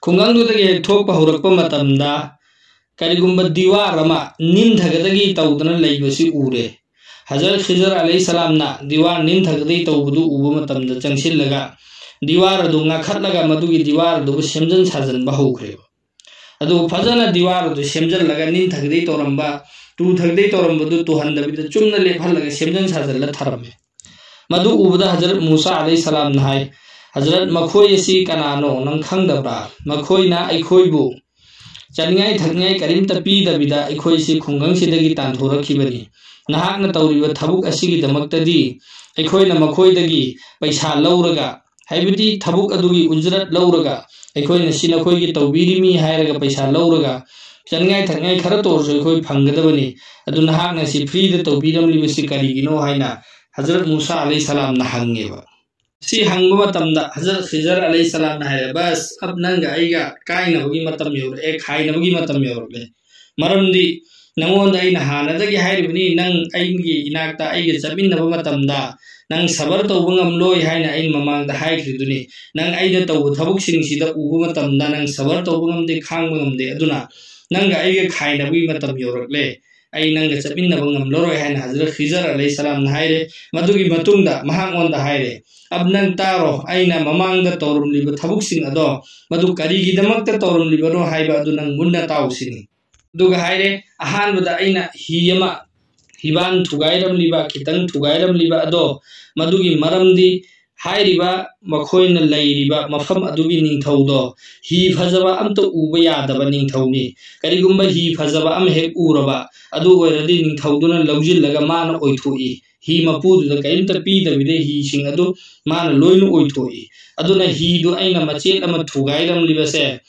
ꯈꯨꯡꯒꯪꯗꯨꯗꯒꯤ ꯍꯦꯛ ꯊꯣꯛꯄ ꯍꯧꯔꯛꯄ ꯃꯇꯝꯗ ꯀꯔꯤꯒꯨꯝꯕ ꯗꯤꯋꯥꯔ ꯑꯃ ꯅꯤꯟꯊꯒꯗꯒꯤ ꯇꯧꯗꯅ ꯂꯩꯕꯁꯤ ꯎꯔꯦ꯫ ꯍꯖꯔꯠ ꯈꯤꯖꯔ ꯑꯂꯩꯍꯤ ꯁꯂꯥꯝꯅ ꯗꯤꯋꯥꯔ ꯅꯤꯟꯊꯒꯗꯒꯤ ꯇꯧꯕꯗꯨ ꯎꯕ ꯃꯇꯝꯗ ꯆꯪꯁꯤꯜꯂꯒ ꯗꯤꯋꯥꯔ ꯑꯗꯨ ꯉꯥꯈꯠꯂꯒ ꯃꯗꯨꯒꯤ ꯗꯤꯋꯥꯔ ꯑꯗꯨꯕꯨ ꯁꯦꯝꯖꯤꯟ ꯁꯥꯖꯤꯟꯕ ꯍꯧꯈ꯭ꯔꯦꯕ꯫ ꯑꯗꯨ ꯐꯖꯅ ꯗꯤꯋꯥꯔ ꯑꯗꯨ ꯁꯦꯝꯖꯤꯜꯂꯒ ꯅꯤꯡꯊꯒꯗꯤ ꯇꯧꯔꯝꯕ, ꯇꯨꯊꯒꯗꯤ ꯇꯧꯔꯝꯕꯗꯨ ꯇꯨꯍꯟꯗꯕꯤꯗ ꯆꯨꯝꯅ ꯂꯦꯞꯍꯜꯂꯒ ꯁꯦꯝꯖꯤꯟ ꯁꯥꯖꯤꯜꯂ ꯊꯔꯝꯃꯦ꯫ ꯃꯗꯨ ꯎꯕꯗ ꯍꯖꯔꯠ ꯃꯨꯁꯥ ꯑꯂꯩꯍꯤ ꯁꯂꯥꯝꯅ ꯍꯥꯏ, "ꯍꯖꯔꯠ, ꯃꯈꯣꯏ ꯑꯁꯤ ꯀꯅꯥꯅꯣ ꯅꯪ ꯈꯪꯗꯕ꯭ꯔꯥ? ꯃꯈꯣꯏꯅ ꯑꯩꯈꯣꯏꯕꯨ ꯆꯥꯅꯤꯡꯉꯥꯏ ꯊꯛꯅꯤꯡꯉꯥꯏ ꯀꯔꯤꯝꯇ ꯄꯤꯗꯕꯤꯗ ꯑꯩꯈꯣꯏꯁꯤ ꯈꯨꯡꯒꯪꯁꯤꯗꯒꯤ ꯇꯥꯟꯊꯣꯔꯛꯈꯤꯕꯅꯤ꯫ ꯅꯍꯥꯛꯅ ꯇꯧꯔꯤꯕ ꯊꯕꯛ ꯑꯁꯤꯒꯤꯗꯃꯛꯇꯗꯤ ꯑꯩꯈꯣꯏꯅ ꯃꯈꯣꯏꯗꯒꯤ ꯄꯩꯁꯥ ꯂꯧꯔꯒ, ꯍꯥꯏꯕꯗꯤ ꯊꯕꯛ ꯑꯗꯨꯒꯤ ꯎꯖꯔꯠ ꯂꯧꯔꯒ, ꯑꯩꯈꯣꯏꯅ ꯁꯤ ꯅꯈꯣꯏꯒꯤ ꯇꯧꯕꯤꯔꯤꯃꯤ ꯍꯥꯏꯔꯒ ꯄꯩꯁꯥ ꯂꯧꯔꯒ ꯆꯥꯅꯤꯡꯉꯥꯏ ꯊꯛꯅꯤꯡꯉꯥꯏ ꯈꯔꯇ ꯑꯣꯏꯔꯁꯨ ꯑꯩꯈꯣꯏ ꯐꯪꯒꯗꯕꯅꯤ꯫ ꯑꯗꯨ ꯅꯍꯥꯛꯅ ꯁꯤ ꯐ꯭ꯔꯤꯗ ꯇꯧꯕꯤꯔꯝꯂꯤꯕꯁꯤ ꯀꯔꯤꯒꯤꯅꯣ?" ꯍꯥꯏꯅ ꯍꯖꯔꯠ ꯃꯨꯁꯥ ꯑꯂꯩꯍꯤ ꯁꯂꯥꯝꯅ ꯍꯪꯉꯦꯕ꯫ ꯁꯤ ꯍꯪꯕ ꯃꯇꯝꯗ ꯍꯖꯔꯠ ꯈꯤꯖꯔ ꯑꯂꯩꯍꯤ ꯁꯂꯥꯝꯅ ꯍꯥꯏꯔꯦ, "ꯕꯁ, ꯑꯕ ꯅꯪꯒ ꯑꯩꯒ ꯀꯥꯏꯅꯕꯒꯤ ꯃꯇꯝ ꯌꯧꯔꯛꯑꯦ, ꯈꯥꯏꯅꯕꯒꯤ ꯃꯇꯝ ꯌꯧꯔꯛꯂꯦ꯫ ꯃꯔꯝꯗꯤ ꯅꯪꯉꯣꯟꯗ ꯑꯩꯅ ꯍꯥꯟꯅꯗꯒꯤ ꯍꯥꯏꯔꯤꯕꯅꯤ, ꯅꯪ ꯑꯩꯒꯤ ꯏꯅꯥꯛꯇ ꯑꯩꯒ ꯆꯠꯃꯤꯟꯅꯕ ꯃꯇꯝꯗ ꯅꯪ ꯁꯕꯔ ꯇꯧꯕ ꯉꯝꯂꯣꯏ ꯍꯥꯏꯅ ꯑꯩꯅ ꯃꯃꯥꯡꯗ ꯍꯥꯏꯈ꯭ꯔꯤꯗꯨꯅꯤ꯫ ꯅꯪ ꯑꯩꯅ ꯇꯧꯕ ꯊꯕꯛꯁꯤꯡꯁꯤꯗ ꯎꯕ ꯃꯇꯝꯗ ꯅꯪ ꯁꯕꯔ ꯇꯧꯕ ꯉꯝꯗꯦ, ꯈꯥꯡꯕ ꯉꯝꯗꯦ꯫ ꯑꯗꯨꯅ ꯅꯪꯒ ꯑꯩꯒ ꯈꯥꯏꯅꯕꯒꯤ ꯃꯇꯝ ꯌꯧꯔꯛꯂꯦ꯫ ꯑꯩ ꯅꯪꯒ ꯆꯠꯃꯤꯟꯅꯕ ꯉꯝꯂꯔꯣꯏ ꯍꯥꯏꯅ ꯍꯖꯔꯠ ꯈꯤꯖꯔ ꯑꯂꯩꯍꯤ ꯁꯂꯥꯝꯅ ꯍꯥꯏꯔꯦ꯫ ꯃꯗꯨꯒꯤ ꯃꯇꯨꯡꯗ ꯃꯍꯥꯛꯉꯣꯟꯗ ꯍꯥꯏꯔꯦ, "ꯑꯕ ꯅꯪ ꯇꯥꯔꯣ, ꯑꯩꯅ ꯃꯃꯥꯡꯗ ꯇꯧꯔꯝꯂꯤꯕ ꯊꯕꯛꯁꯤꯡ ꯑꯗꯣ ꯃꯗꯨ ꯀꯔꯤꯒꯤꯗꯃꯛꯇ ꯇꯧꯔꯝꯂꯤꯕꯅꯣ ꯍꯥꯏꯕ ꯑꯗꯨ ꯅꯪ ꯃꯨꯟꯅ ꯇꯥꯎ" ꯁꯤꯅꯤ꯫ ꯑꯗꯨꯒ ꯍꯥꯏꯔꯦ, ꯑꯍꯥꯟꯕꯗ ꯑꯩꯅ ꯍꯤ ꯑꯃ, ꯍꯤꯕꯥꯟ ꯊꯨꯒꯥꯏꯔꯝꯂꯤꯕ, ꯈꯤꯇꯪ ꯊꯨꯒꯥꯏꯔꯝꯂꯤꯕ ꯑꯗꯣ ꯃꯗꯨꯒꯤ ꯃꯔꯝꯗꯤ ꯍꯥꯏꯔꯤꯕ ꯃꯈꯣꯏꯅ ꯂꯩꯔꯤꯕ ꯃꯐꯝ ꯑꯗꯨꯒꯤ ꯅꯤꯡꯊꯧꯗꯣ ꯍꯤ ꯐꯖꯕ ꯑꯝꯇ ꯎꯕ ꯌꯥꯗꯕ ꯅꯤꯡꯊꯧꯅꯤ꯫ ꯀꯔꯤꯒꯨꯝꯕ ꯍꯤ ꯐꯖꯕ ꯑꯃ ꯍꯦꯛ ꯎꯔꯕ, ꯑꯗꯨ ꯑꯣꯏꯔꯗꯤ ꯅꯤꯡꯊꯧꯗꯨꯅ ꯂꯧꯁꯤꯜꯂꯒ ꯃꯥꯅ ꯑꯣꯏꯊꯣꯛꯏ꯫ ꯍꯤ ꯃꯄꯨꯗꯨꯗ ꯀꯔꯤꯝꯇ ꯄꯤꯗꯕꯤꯗ ꯍꯤꯁꯤꯡ ꯑꯗꯨ ꯃꯥꯅ ꯂꯣꯏꯅ ꯑꯣꯏꯊꯣꯛꯏ꯫ ꯑꯗꯨꯅ ꯍꯤꯗꯨ ꯑꯩꯅ ꯃꯆꯦꯠ ꯑꯃ ꯊꯨꯒꯥꯏꯔꯝꯂꯤꯕꯁꯦ,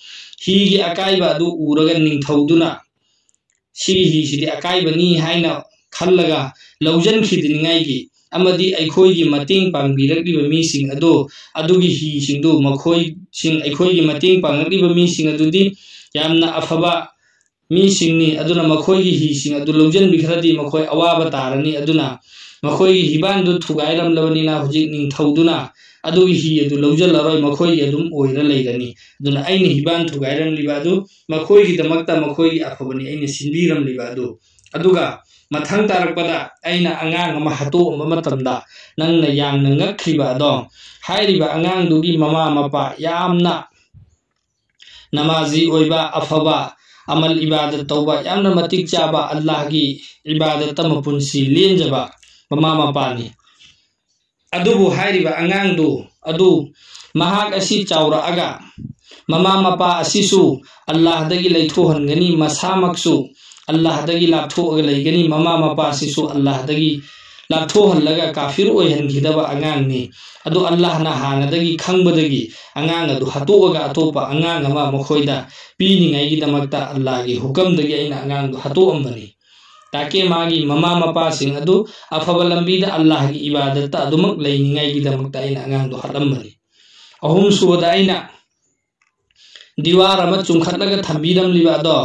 ꯍꯤꯒꯤ ꯑꯀꯥꯏꯕ ꯑꯗꯨ ꯎꯔꯒ ꯅꯤꯡꯊꯧꯗꯨꯅ ꯁꯤꯒꯤ ꯍꯤꯁꯤꯗꯤ ꯑꯀꯥꯏꯕꯅꯤ ꯍꯥꯏꯅ ꯈꯜꯂꯒ ꯂꯧꯁꯤꯟꯈꯤꯗꯅꯤꯡꯉꯥꯏꯒꯤ ꯑꯃꯗꯤ ꯑꯩꯈꯣꯏꯒꯤ ꯃꯇꯦꯡ ꯄꯥꯡꯕꯤꯔꯛꯂꯤꯕ ꯃꯤꯁꯤꯡ ꯑꯗꯨ, ꯑꯗꯨꯒꯤ ꯍꯤꯁꯤꯡꯗꯨ ꯃꯈꯣꯏꯁꯤꯡ, ꯑꯩꯈꯣꯏꯒꯤ ꯃꯇꯦꯡ ꯄꯥꯡꯂꯛꯂꯤꯕ ꯃꯤꯁꯤꯡ ꯑꯗꯨꯗꯤ ꯌꯥꯝꯅ ꯑꯐꯕ ꯃꯤꯁꯤꯡꯅꯤ꯫ ꯑꯗꯨꯅ ꯃꯈꯣꯏꯒꯤ ꯍꯤꯁꯤꯡ ꯑꯗꯨ ꯂꯧꯁꯤꯟꯕꯤꯈ꯭ꯔꯗꯤ ꯃꯈꯣꯏ ꯑꯋꯥꯕ ꯇꯥꯔꯅꯤ꯫ ꯑꯗꯨꯅ ꯃꯈꯣꯏꯒꯤ ꯍꯤꯕꯥꯟꯗꯨ ꯊꯨꯒꯥꯏꯔꯝꯂꯕꯅꯤꯅ ꯍꯧꯖꯤꯛ ꯅꯤꯡꯊꯧꯗꯨꯅ ꯑꯗꯨꯒꯤ ꯍꯤ ꯑꯗꯨ ꯂꯧꯁꯤꯜꯂꯔꯣꯏ, ꯃꯈꯣꯏꯒꯤ ꯑꯗꯨꯝ ꯑꯣꯏꯔ ꯂꯩꯔꯅꯤ꯫ ꯑꯗꯨꯅ ꯑꯩꯅ ꯍꯤꯕꯥꯟ ꯊꯨꯒꯥꯏꯔꯝꯂꯤꯕ ꯑꯗꯨ ꯃꯈꯣꯏꯒꯤꯗꯃꯛꯇ ꯃꯈꯣꯏꯒꯤ ꯑꯐꯕꯅꯤ ꯑꯩꯅ ꯁꯤꯟꯕꯤꯔꯝꯂꯤꯕ ꯑꯗꯨ꯫ ꯑꯗꯨꯒ ꯃꯊꯪ ꯇꯥꯔꯛꯄꯗ ꯑꯩꯅ ꯑꯉꯥꯡ ꯑꯃ ꯍꯥꯠꯇꯣꯛꯑꯝꯕ ꯃꯇꯝꯗ ꯅꯪꯅ ꯌꯥꯝꯅ ꯉꯛꯈꯤꯕ ꯑꯗꯣ, ꯍꯥꯏꯔꯤꯕ ꯑꯉꯥꯡꯗꯨꯒꯤ ꯃꯃꯥ ꯃꯄꯥ ꯌꯥꯝꯅ ꯅꯃꯥꯖꯤ ꯑꯣꯏꯕ, ꯑꯐꯕ ꯑꯃꯜ ꯏꯕꯥꯗꯠ ꯇꯧꯕ, ꯌꯥꯝꯅ ꯃꯇꯤꯛ ꯆꯥꯕ, ꯑꯜꯂꯥꯍꯒꯤ ꯏꯕꯥꯗꯠꯇ ꯃꯄꯨꯟꯁꯤ ꯂꯦꯟꯖꯕ ꯃꯃꯥ ꯃꯄꯥꯅꯤ꯫ ꯑꯗꯨꯕꯨ ꯍꯥꯏꯔꯤꯕ ꯑꯉꯥꯡꯗꯨ ꯑꯗꯨ ꯃꯍꯥꯛ ꯑꯁꯤ ꯆꯥꯎꯔꯛꯑꯒ ꯃꯃꯥ ꯃꯄꯥ ꯑꯁꯤꯁꯨ ꯑꯜꯂꯥꯍꯗꯒꯤ ꯂꯩꯊꯣꯛꯍꯟꯒꯅꯤ, ꯃꯁꯥꯃꯛꯁꯨ ꯑꯜꯂꯥꯍꯗꯒꯤ ꯂꯥꯞꯊꯣꯛꯑꯒ ꯂꯩꯒꯅꯤ, ꯃꯃꯥ ꯃꯄꯥ ꯑꯁꯤꯁꯨ ꯑꯜꯂꯥꯍꯗꯒꯤ ꯂꯥꯞꯊꯣꯛꯍꯜꯂꯒ ꯀꯥꯐꯤꯔ ꯑꯣꯏꯍꯟꯈꯤꯗꯕ ꯑꯉꯥꯡꯅꯤ꯫ ꯑꯗꯨ ꯑꯜꯂꯥꯍꯅ ꯍꯥꯟꯅꯗꯒꯤ ꯈꯪꯕꯗꯒꯤ ꯑꯉꯥꯡ ꯑꯗꯨ ꯍꯥꯠꯇꯣꯛꯑꯒ ꯑꯇꯣꯞꯄ ꯑꯉꯥꯡ ꯑꯃ ꯃꯈꯣꯏꯗ ꯄꯤꯅꯤꯡꯉꯥꯏꯒꯤꯗꯃꯛꯇ ꯑꯜꯂꯥꯍꯒꯤ ꯍꯨꯀꯝꯗꯒꯤ ꯑꯩꯅ ꯑꯉꯥꯡꯗꯨ ꯍꯥꯠꯇꯣꯛꯑꯝꯕꯅꯤ꯫ ꯇꯥꯀꯦ ꯃꯥꯒꯤ ꯃꯃꯥ ꯃꯄꯥꯁꯤꯡ ꯑꯗꯨ ꯑꯐꯕ ꯂꯝꯕꯤꯗ ꯑꯜꯂꯥꯍꯒꯤ ꯏꯕꯥꯗꯠꯇ ꯑꯗꯨꯃꯛ ꯂꯩꯅꯤꯡꯉꯥꯏꯒꯤꯗꯃꯛꯇ ꯑꯩꯅ ꯑꯉꯥꯡꯗꯨ ꯍꯥꯠꯂꯝꯕꯅꯤ꯫ ꯑꯍꯨꯝꯁꯨꯕꯗ ꯑꯩꯅ ꯗꯤꯋꯥꯔ ꯑꯃ ꯆꯨꯝꯈꯠꯂꯒ ꯊꯝꯕꯤꯔꯝꯂꯤꯕ ꯑꯗꯣ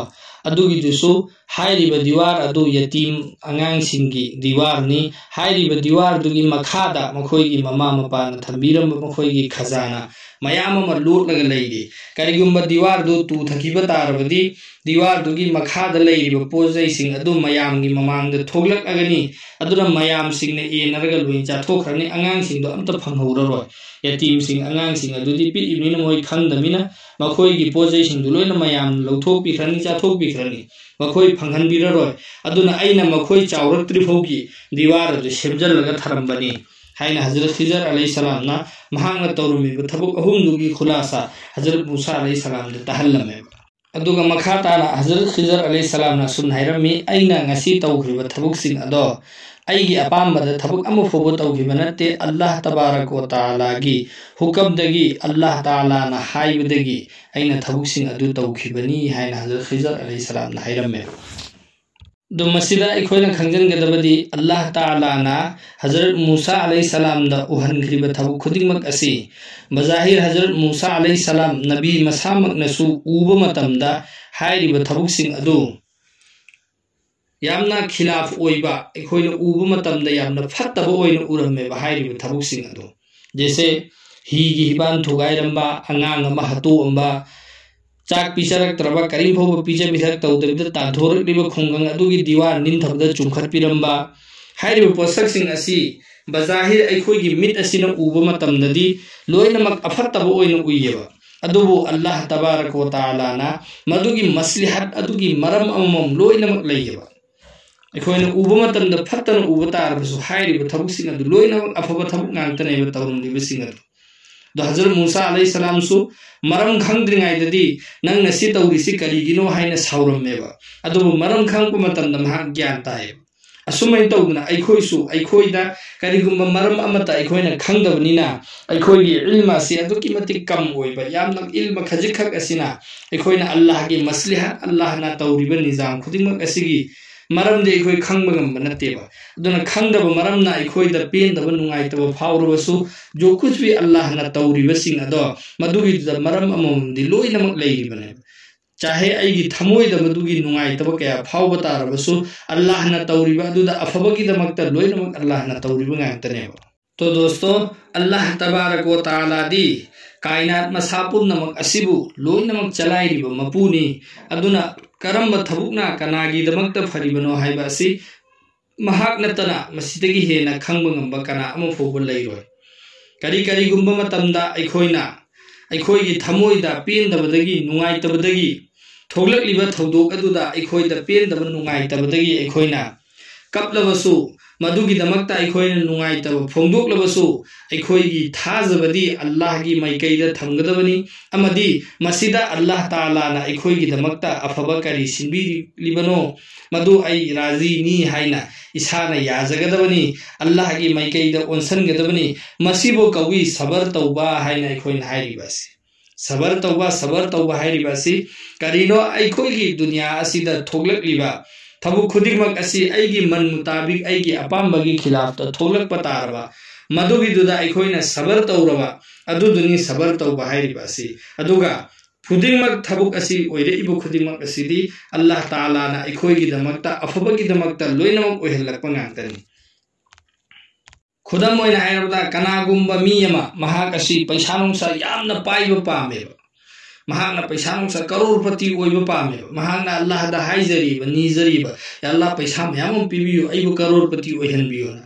ꯑꯗꯨꯒꯤꯗꯨꯁꯨ ꯍꯥꯏꯔꯤꯕ ꯗꯤꯋꯥꯔ ꯑꯗꯨ ꯌꯇꯤꯝ ꯑꯉꯥꯡꯁꯤꯡꯒꯤ ꯗꯤꯋꯥꯔꯅꯤ꯫ ꯍꯥꯏꯔꯤꯕ ꯗꯤꯋꯥꯔꯗꯨꯒꯤ ꯃꯈꯥꯗ ꯃꯈꯣꯏꯒꯤ ꯃꯃꯥ ꯃꯄꯥꯅ ꯊꯝꯕꯤꯔꯝꯕ ꯃꯈꯣꯏꯒꯤ ꯈꯖꯥꯅꯥ ꯃꯌꯥꯝ ꯑꯃ ꯂꯣꯠꯂꯒ ꯂꯩꯔꯤ꯫ ꯀꯔꯤꯒꯨꯝꯕ ꯗꯤꯋꯥꯔꯗꯨ ꯇꯨꯊꯈꯤꯕ ꯇꯥꯔꯕꯗꯤ, ꯗꯤꯋꯥꯔꯗꯨꯒꯤ ꯃꯈꯥꯗ ꯂꯩꯔꯤꯕ ꯄꯣꯠ ꯆꯩꯁꯤꯡ ꯑꯗꯨ ꯃꯌꯥꯝꯒꯤ ꯃꯃꯥꯡꯗ ꯊꯣꯛꯂꯛꯑꯒꯅꯤ꯫ ꯑꯗꯨꯅ ꯃꯌꯥꯝꯁꯤꯡꯅ ꯌꯦꯟꯅꯔꯒ ꯂꯣꯏ ꯆꯥꯊꯣꯛꯈ꯭ꯔꯅꯤ꯫ ꯑꯉꯥꯡꯁꯤꯡꯗꯣ ꯑꯝꯇ ꯐꯪꯍꯧꯔꯔꯣꯏ꯫ ꯌꯇꯤꯝꯁꯤꯡ, ꯑꯉꯥꯡꯁꯤꯡ ꯑꯗꯨꯗꯤ ꯄꯤꯛꯏꯕꯅꯤꯅ ꯃꯣꯏ ꯈꯪꯗꯕꯅꯤꯅ ꯃꯈꯣꯏꯒꯤ ꯄꯣꯠ ꯆꯩꯁꯤꯡꯗꯨ ꯂꯣꯏꯅ ꯃꯌꯥꯝꯅ ꯂꯧꯊꯣꯛꯄꯤꯈ꯭ꯔꯅꯤ, ꯆꯥꯊꯣꯛꯄꯤꯈ꯭ꯔꯅꯤ꯫ ꯃꯈꯣꯏ ꯐꯪꯍꯟꯕꯤꯔꯔꯣꯏ꯫ ꯑꯗꯨꯅ ꯑꯩꯅ ꯃꯈꯣꯏ ꯆꯥꯎꯔꯛꯇ꯭ꯔꯤ ꯐꯥꯎꯒꯤ ꯗꯤꯋꯥꯔ ꯑꯗꯨ ꯁꯦꯝꯖꯤꯜꯂꯒ ꯊꯔꯝꯕꯅꯤ ꯍꯥꯏꯅ ꯍꯖꯔꯠ ꯈꯤꯖꯔ ꯑꯂꯩꯍꯤ ꯁꯂꯥꯝꯅ ꯃꯍꯥꯛꯅ ꯇꯧꯔꯝꯃꯤꯕ ꯊꯕꯛ ꯑꯍꯨꯝꯗꯨꯒꯤ ꯈꯨꯂꯥꯁꯥ ꯍꯖꯔꯠ ꯃꯨꯁꯥ ꯑꯂꯩꯍꯤ ꯁꯂꯥꯝꯗ ꯇꯥꯍꯜꯂꯝꯃꯦꯕ꯫ ꯑꯗꯨꯒ ꯃꯈꯥ ꯇꯥꯅ ꯍꯖꯔꯠ ꯈꯤꯖꯔ ꯑꯂꯩꯍꯤ ꯁꯂꯥꯝꯅ ꯑꯁꯨꯝꯅ ꯍꯥꯏꯔꯝꯃꯤ, "ꯑꯩꯅ ꯉꯁꯤ ꯇꯧꯈ꯭ꯔꯤꯕ ꯊꯕꯛꯁꯤꯡ ꯑꯗꯣ ꯑꯩꯒꯤ ꯑꯄꯥꯝꯕꯗ ꯊꯕꯛ ꯑꯃ ꯐꯥꯎꯕ ꯇꯧꯈꯤꯕ ꯅꯠꯇꯦ꯫ ꯑꯜꯂꯥꯍ ꯇꯕꯥꯔꯛ ꯋ ꯇꯥꯂꯥꯒꯤ ꯍꯨꯀꯝꯗꯒꯤ, ꯑꯜꯂꯥꯍ ꯇꯥꯂꯥꯅ ꯍꯥꯏꯕꯗꯒꯤ ꯑꯩꯅ ꯊꯕꯛꯁꯤꯡ ꯑꯗꯨ ꯇꯧꯈꯤꯕꯅꯤ" ꯍꯥꯏꯅ ꯍꯖꯔꯠ ꯈꯤꯖꯔ ꯑꯂꯩꯍꯤ ꯁꯂꯥꯝꯅ ꯍꯥꯏꯔꯝꯃꯦ꯫ ꯑꯗꯨ ꯃꯁꯤꯗ ꯑꯩꯈꯣꯏꯅ ꯈꯪꯖꯤꯟꯒꯗꯕꯗꯤ, ꯑꯜꯂꯥꯍ ꯇꯥꯂꯥꯅ ꯍꯖꯔꯠ ꯃꯨꯁꯥ ꯑꯂꯩꯍꯤ ꯁꯂꯥꯝꯗ ꯎꯍꯟꯈ꯭ꯔꯤꯕ ꯊꯕꯛ ꯈꯨꯗꯤꯡꯃꯛ ꯑꯁꯤ, ꯕꯖꯥꯍꯤꯔ ꯍꯖꯔꯠ ꯃꯨꯁꯥ ꯑꯂꯩꯍꯤ ꯁꯂꯥꯝ ꯅꯕꯤ ꯃꯁꯥꯃꯛꯅꯁꯨ ꯎꯕ ꯃꯇꯝꯗ ꯍꯥꯏꯔꯤꯕ ꯊꯕꯛꯁꯤꯡ ꯑꯗꯨ ꯌꯥꯝꯅ ꯈꯤꯂꯥꯐ ꯑꯣꯏꯕ, ꯑꯩꯈꯣꯏꯅ ꯎꯕ ꯃꯇꯝꯗ ꯌꯥꯝꯅ ꯐꯠꯇꯕ ꯑꯣꯏꯅ ꯎꯔꯝꯃꯦꯕ ꯍꯥꯏꯔꯤꯕ ꯊꯕꯛꯁꯤꯡ ꯑꯗꯨ꯫ ꯖꯦꯁꯦ, ꯍꯤꯒꯤ ꯍꯤꯕꯥꯟ ꯊꯨꯒꯥꯏꯔꯝꯕ, ꯑꯉꯥꯡ ꯑꯃ ꯍꯥꯠꯇꯣꯛꯑꯝꯕ, ꯆꯥꯛ ꯄꯤꯖꯔꯛꯇ꯭ꯔꯕ, ꯀꯔꯤꯝ ꯐꯥꯎꯕ ꯄꯤꯖ ꯄꯤꯊꯛ ꯇꯧꯗꯕꯤꯗ ꯇꯥꯟꯊꯣꯔꯛꯂꯤꯕ ꯈꯨꯡꯒꯪ ꯑꯗꯨꯒꯤ ꯗꯤꯋꯥꯔ ꯅꯤꯡꯊꯕꯗ ꯆꯨꯝꯈꯠꯄꯤꯔꯝꯕ, ꯍꯥꯏꯔꯤꯕ ꯄꯣꯠꯁꯛꯁꯤꯡ ꯑꯁꯤ ꯕꯖꯥꯍꯤꯔ ꯑꯩꯈꯣꯏꯒꯤ ꯃꯤꯠ ꯑꯁꯤꯅ ꯎꯕ ꯃꯇꯝꯗꯗꯤ ꯂꯣꯏꯅꯃꯛ ꯑꯐꯠꯇꯕ ꯑꯣꯏꯅ ꯎꯏꯌꯦꯕ꯫ ꯑꯗꯨꯕꯨ ꯑꯜꯂꯥꯍ ꯇꯕꯥꯔꯛ ꯋ ꯇꯥꯂꯥꯅ ꯃꯗꯨꯒꯤ ꯃꯁꯂꯤꯍꯠ ꯑꯗꯨꯒꯤ ꯃꯔꯝ ꯑꯃꯃꯝ ꯂꯣꯏꯅꯃꯛ ꯂꯩꯌꯦꯕ꯫ ꯑꯩꯈꯣꯏꯅ ꯎꯕ ꯃꯇꯝꯗ ꯐꯠꯇꯅ ꯎꯕ ꯇꯥꯔꯕꯁꯨ, ꯍꯥꯏꯔꯤꯕ ꯊꯕꯛꯁꯤꯡ ꯑꯗꯨ ꯂꯣꯏꯅꯃꯛ ꯑꯐꯕ ꯊꯕꯛ ꯉꯥꯛꯇꯅꯦꯕ ꯇꯧꯔꯝꯂꯤꯕꯁꯤꯡ ꯑꯗꯨ꯫ ꯑꯗꯣ ꯍꯖꯔꯠ ꯃꯨꯁꯥ ꯑꯂꯩꯍꯤ ꯁꯂꯥꯝꯁꯨ ꯃꯔꯝ ꯈꯪꯗ꯭ꯔꯤꯉꯩꯗꯗꯤ, "ꯅꯪꯅ ꯁꯤ ꯇꯧꯔꯤꯁꯤ ꯀꯔꯤꯒꯤꯅꯣ?" ꯍꯥꯏꯅ ꯁꯥꯎꯔꯝꯃꯦꯕ꯫ ꯑꯗꯨꯕꯨ ꯃꯔꯝ ꯈꯪꯉꯛꯄ ꯃꯇꯝꯗ ꯃꯍꯥꯛ ꯒ꯭ꯌꯥꯟ ꯇꯥꯏꯌꯦꯕ꯫ ꯑꯁꯨꯃꯥꯏꯅ ꯇꯧꯗꯅ ꯑꯩꯈꯣꯏꯁꯨ, ꯑꯩꯈꯣꯏꯗ ꯀꯔꯤꯒꯨꯝꯕ ꯃꯔꯝ ꯑꯃꯠꯇ ꯑꯩꯈꯣꯏꯅ ꯈꯪꯗꯕꯅꯤꯅ, ꯑꯩꯈꯣꯏꯒꯤ ꯏꯜꯃ ꯑꯁꯤ ꯑꯗꯨꯛꯀꯤ ꯃꯇꯤꯛ ꯀꯝ ꯑꯣꯏꯕ, ꯌꯥꯝꯅ ꯏꯜꯃ ꯈꯖꯤꯛꯈꯛ ꯑꯁꯤꯅ ꯑꯩꯈꯣꯏꯅ ꯑꯜꯂꯥꯍꯒꯤ ꯃꯁꯂꯤꯍꯠ, ꯑꯜꯂꯥꯍꯅ ꯇꯧꯔꯤꯕ ꯅꯤꯖꯥꯝ ꯈꯨꯗꯤꯡꯃꯛ ꯑꯁꯤꯒꯤ ꯃꯔꯝꯗꯤ ꯑꯩꯈꯣꯏ ꯈꯪꯕ ꯉꯝꯕ ꯅꯠꯇꯦꯕ꯫ ꯑꯗꯨꯅ ꯈꯪꯗꯕ ꯃꯔꯝꯅ ꯑꯩꯈꯣꯏꯗ ꯄꯦꯟꯗꯕ, ꯅꯨꯡꯉꯥꯏꯇꯕ ꯐꯥꯎꯔꯕꯁꯨ, ꯖꯣ ꯀꯨꯆ ꯚꯤ ꯑꯜꯂꯥꯍꯅ ꯇꯧꯔꯤꯕꯁꯤꯡ ꯑꯗꯣ, ꯃꯗꯨꯒꯤꯗꯨꯗ ꯃꯔꯝ ꯑꯃꯃꯝꯗꯤ ꯂꯣꯏꯅꯃꯛ ꯂꯩꯔꯤꯕꯅꯦꯕ꯫ ꯆꯥꯍꯦ ꯑꯩꯒꯤ ꯊꯃꯣꯏꯗ ꯃꯗꯨꯒꯤ ꯅꯨꯡꯉꯥꯏꯇꯕ ꯀꯌꯥ ꯐꯥꯎꯕ ꯇꯥꯔꯕꯁꯨ, ꯑꯜꯂꯥꯍꯅ ꯇꯧꯔꯤꯕ ꯑꯗꯨꯗ ꯑꯐꯕꯒꯤꯗꯃꯛꯇ ꯂꯣꯏꯅꯃꯛ ꯑꯜꯂꯥꯍꯅ ꯇꯧꯔꯤꯕ ꯉꯥꯛꯇꯅꯦꯕ꯫ ꯇꯣ ꯗꯣꯁꯇꯣ, ꯑꯜꯂꯥꯍ ꯇꯕꯥꯔꯛ ꯋ ꯇꯥꯂꯥꯗꯤ ꯀꯥꯏꯅꯥꯠ ꯃꯁꯥ ꯄꯨꯝꯅꯃꯛ ꯑꯁꯤꯕꯨ ꯂꯣꯏꯅꯃꯛ ꯆꯂꯥꯏꯔꯤꯕ ꯃꯄꯨꯅꯤ꯫ ꯑꯗꯨꯅ ꯀꯔꯝꯕ ꯊꯕꯛꯅ ꯀꯅꯥꯒꯤꯗꯃꯛꯇ ꯐꯔꯤꯕꯅꯣ ꯍꯥꯏꯕ ꯑꯁꯤ ꯃꯍꯥꯛ ꯅꯠꯇꯅ ꯃꯁꯤꯗꯒꯤ ꯍꯦꯟꯅ ꯈꯪꯕ ꯉꯝꯕ ꯀꯅꯥ ꯑꯃ ꯐꯥꯎꯕ ꯂꯩꯔꯣꯏ꯫ ꯀꯔꯤ ꯀꯔꯤꯒꯨꯝꯕ ꯃꯇꯝꯗ ꯑꯩꯈꯣꯏꯅ ꯑꯩꯈꯣꯏꯒꯤ ꯊꯃꯣꯏꯗ ꯄꯦꯟꯗꯕꯗꯒꯤ, ꯅꯨꯡꯉꯥꯏꯇꯕꯗꯒꯤ ꯊꯣꯛꯂꯛꯂꯤꯕ ꯊꯧꯗꯣꯛ ꯑꯗꯨꯗ ꯑꯩꯈꯣꯏꯗ ꯄꯦꯟꯗꯕ, ꯅꯨꯡꯉꯥꯏꯇꯕꯗꯒꯤ ꯑꯩꯈꯣꯏꯅ ꯀꯞꯂꯕꯁꯨ, ꯃꯗꯨꯒꯤꯗꯃꯛꯇ ꯑꯩꯈꯣꯏꯅ ꯅꯨꯡꯉꯥꯏꯇꯕ ꯐꯣꯡꯗꯣꯛꯂꯕꯁꯨ, ꯑꯩꯈꯣꯏꯒꯤ ꯊꯥꯖꯕꯗꯤ ꯑꯜꯂꯥꯍꯒꯤ ꯃꯥꯏꯀꯩꯗ ꯊꯝꯒꯗꯕꯅꯤ꯫ ꯑꯃꯗꯤ ꯃꯁꯤꯗ ꯑꯜꯂꯥꯍ ꯇꯥꯂꯥꯅ ꯑꯩꯈꯣꯏꯒꯤꯗꯃꯛꯇ ꯑꯐꯕ ꯀꯔꯤ ꯁꯤꯟꯕꯤꯔꯤꯕꯅꯣ, ꯃꯗꯨ ꯑꯩ ꯔꯥꯖꯤꯅꯤ ꯍꯥꯏꯅ ꯏꯁꯥꯅ ꯌꯥꯖꯒꯗꯕꯅꯤ, ꯑꯜꯂꯥꯍꯒꯤ ꯃꯥꯏꯀꯩꯗ ꯑꯣꯟꯁꯤꯟꯒꯗꯕꯅꯤ꯫ ꯃꯁꯤꯕꯨ ꯀꯧꯏ ꯁꯕꯔ ꯇꯧꯕ ꯍꯥꯏꯅ ꯑꯩꯈꯣꯏꯅ ꯍꯥꯏꯔꯤꯕ ꯑꯁꯤ꯫ ꯁꯕꯔ ꯇꯧꯕ, ꯁꯕꯔ ꯇꯧꯕ ꯍꯥꯏꯔꯤꯕ ꯑꯁꯤ ꯀꯔꯤꯅꯣ? ꯑꯩꯈꯣꯏꯒꯤ ꯗꯨꯅꯤꯌꯥ ꯑꯁꯤꯗ ꯊꯣꯛꯂꯛꯂꯤꯕ ꯊꯕꯛ ꯈꯨꯗꯤꯡꯃꯛ ꯑꯁꯤ ꯑꯩꯒꯤ ꯃꯟ ꯃꯨꯇꯥꯕꯤꯛ, ꯑꯩꯒꯤ ꯑꯄꯥꯝꯕꯒꯤ ꯈꯤꯂꯥꯐꯇ ꯊꯣꯛꯂꯛꯄ ꯇꯥꯔꯕ, ꯃꯗꯨꯒꯤꯗꯨꯗ ꯑꯩꯈꯣꯏꯅ ꯁꯕꯔ ꯇꯧꯔꯕ, ꯑꯗꯨꯗꯨꯅꯤ ꯁꯕꯔ ꯇꯧꯕ ꯍꯥꯏꯔꯤꯕ ꯑꯁꯤ꯫ ꯑꯗꯨꯒ ꯈꯨꯗꯤꯡꯃꯛ, ꯊꯕꯛ ꯑꯁꯤ ꯑꯣꯏꯔꯛꯏꯕ ꯈꯨꯗꯤꯡꯃꯛ ꯑꯁꯤꯗꯤ ꯑꯜꯂꯥꯍ ꯇꯥꯂꯥꯅ ꯑꯩꯈꯣꯏꯒꯤꯗꯃꯛꯇ, ꯑꯐꯕꯒꯤꯗꯃꯛꯇ ꯂꯣꯏꯅꯃꯛ ꯑꯣꯏꯍꯜꯂꯛꯄ ꯉꯥꯛꯇꯅꯤ꯫ ꯈꯨꯗꯝ ꯑꯣꯏꯅ ꯍꯥꯏꯔꯕꯗ, ꯀꯅꯥꯒꯨꯝꯕ ꯃꯤ ꯑꯃ, ꯃꯍꯥꯛ ꯑꯁꯤ ꯄꯩꯁꯥ ꯅꯨꯡꯁꯥ ꯌꯥꯝꯅ ꯄꯥꯏꯕ ꯄꯥꯝꯃꯦꯕ, ꯃꯍꯥꯛꯅ ꯄꯩꯁꯥ ꯅꯨꯡꯁꯥ ꯀꯔꯣꯔꯄꯇꯤ ꯑꯣꯏꯕ ꯄꯥꯝꯃꯦꯕ, ꯃꯍꯥꯛꯅ ꯑꯜꯂꯥꯍꯗ ꯍꯥꯏꯖꯔꯤꯕ, ꯅꯤꯖꯔꯤꯕ, "ꯌꯥ ꯑꯜꯂꯥꯍ, ꯄꯩꯁꯥ ꯃꯌꯥꯝ ꯑꯃ ꯄꯤꯕꯤꯌꯨ, ꯑꯩꯕꯨ ꯀꯔꯣꯔꯄꯇꯤ ꯑꯣꯏꯍꯟꯕꯤꯌꯨꯅ"꯫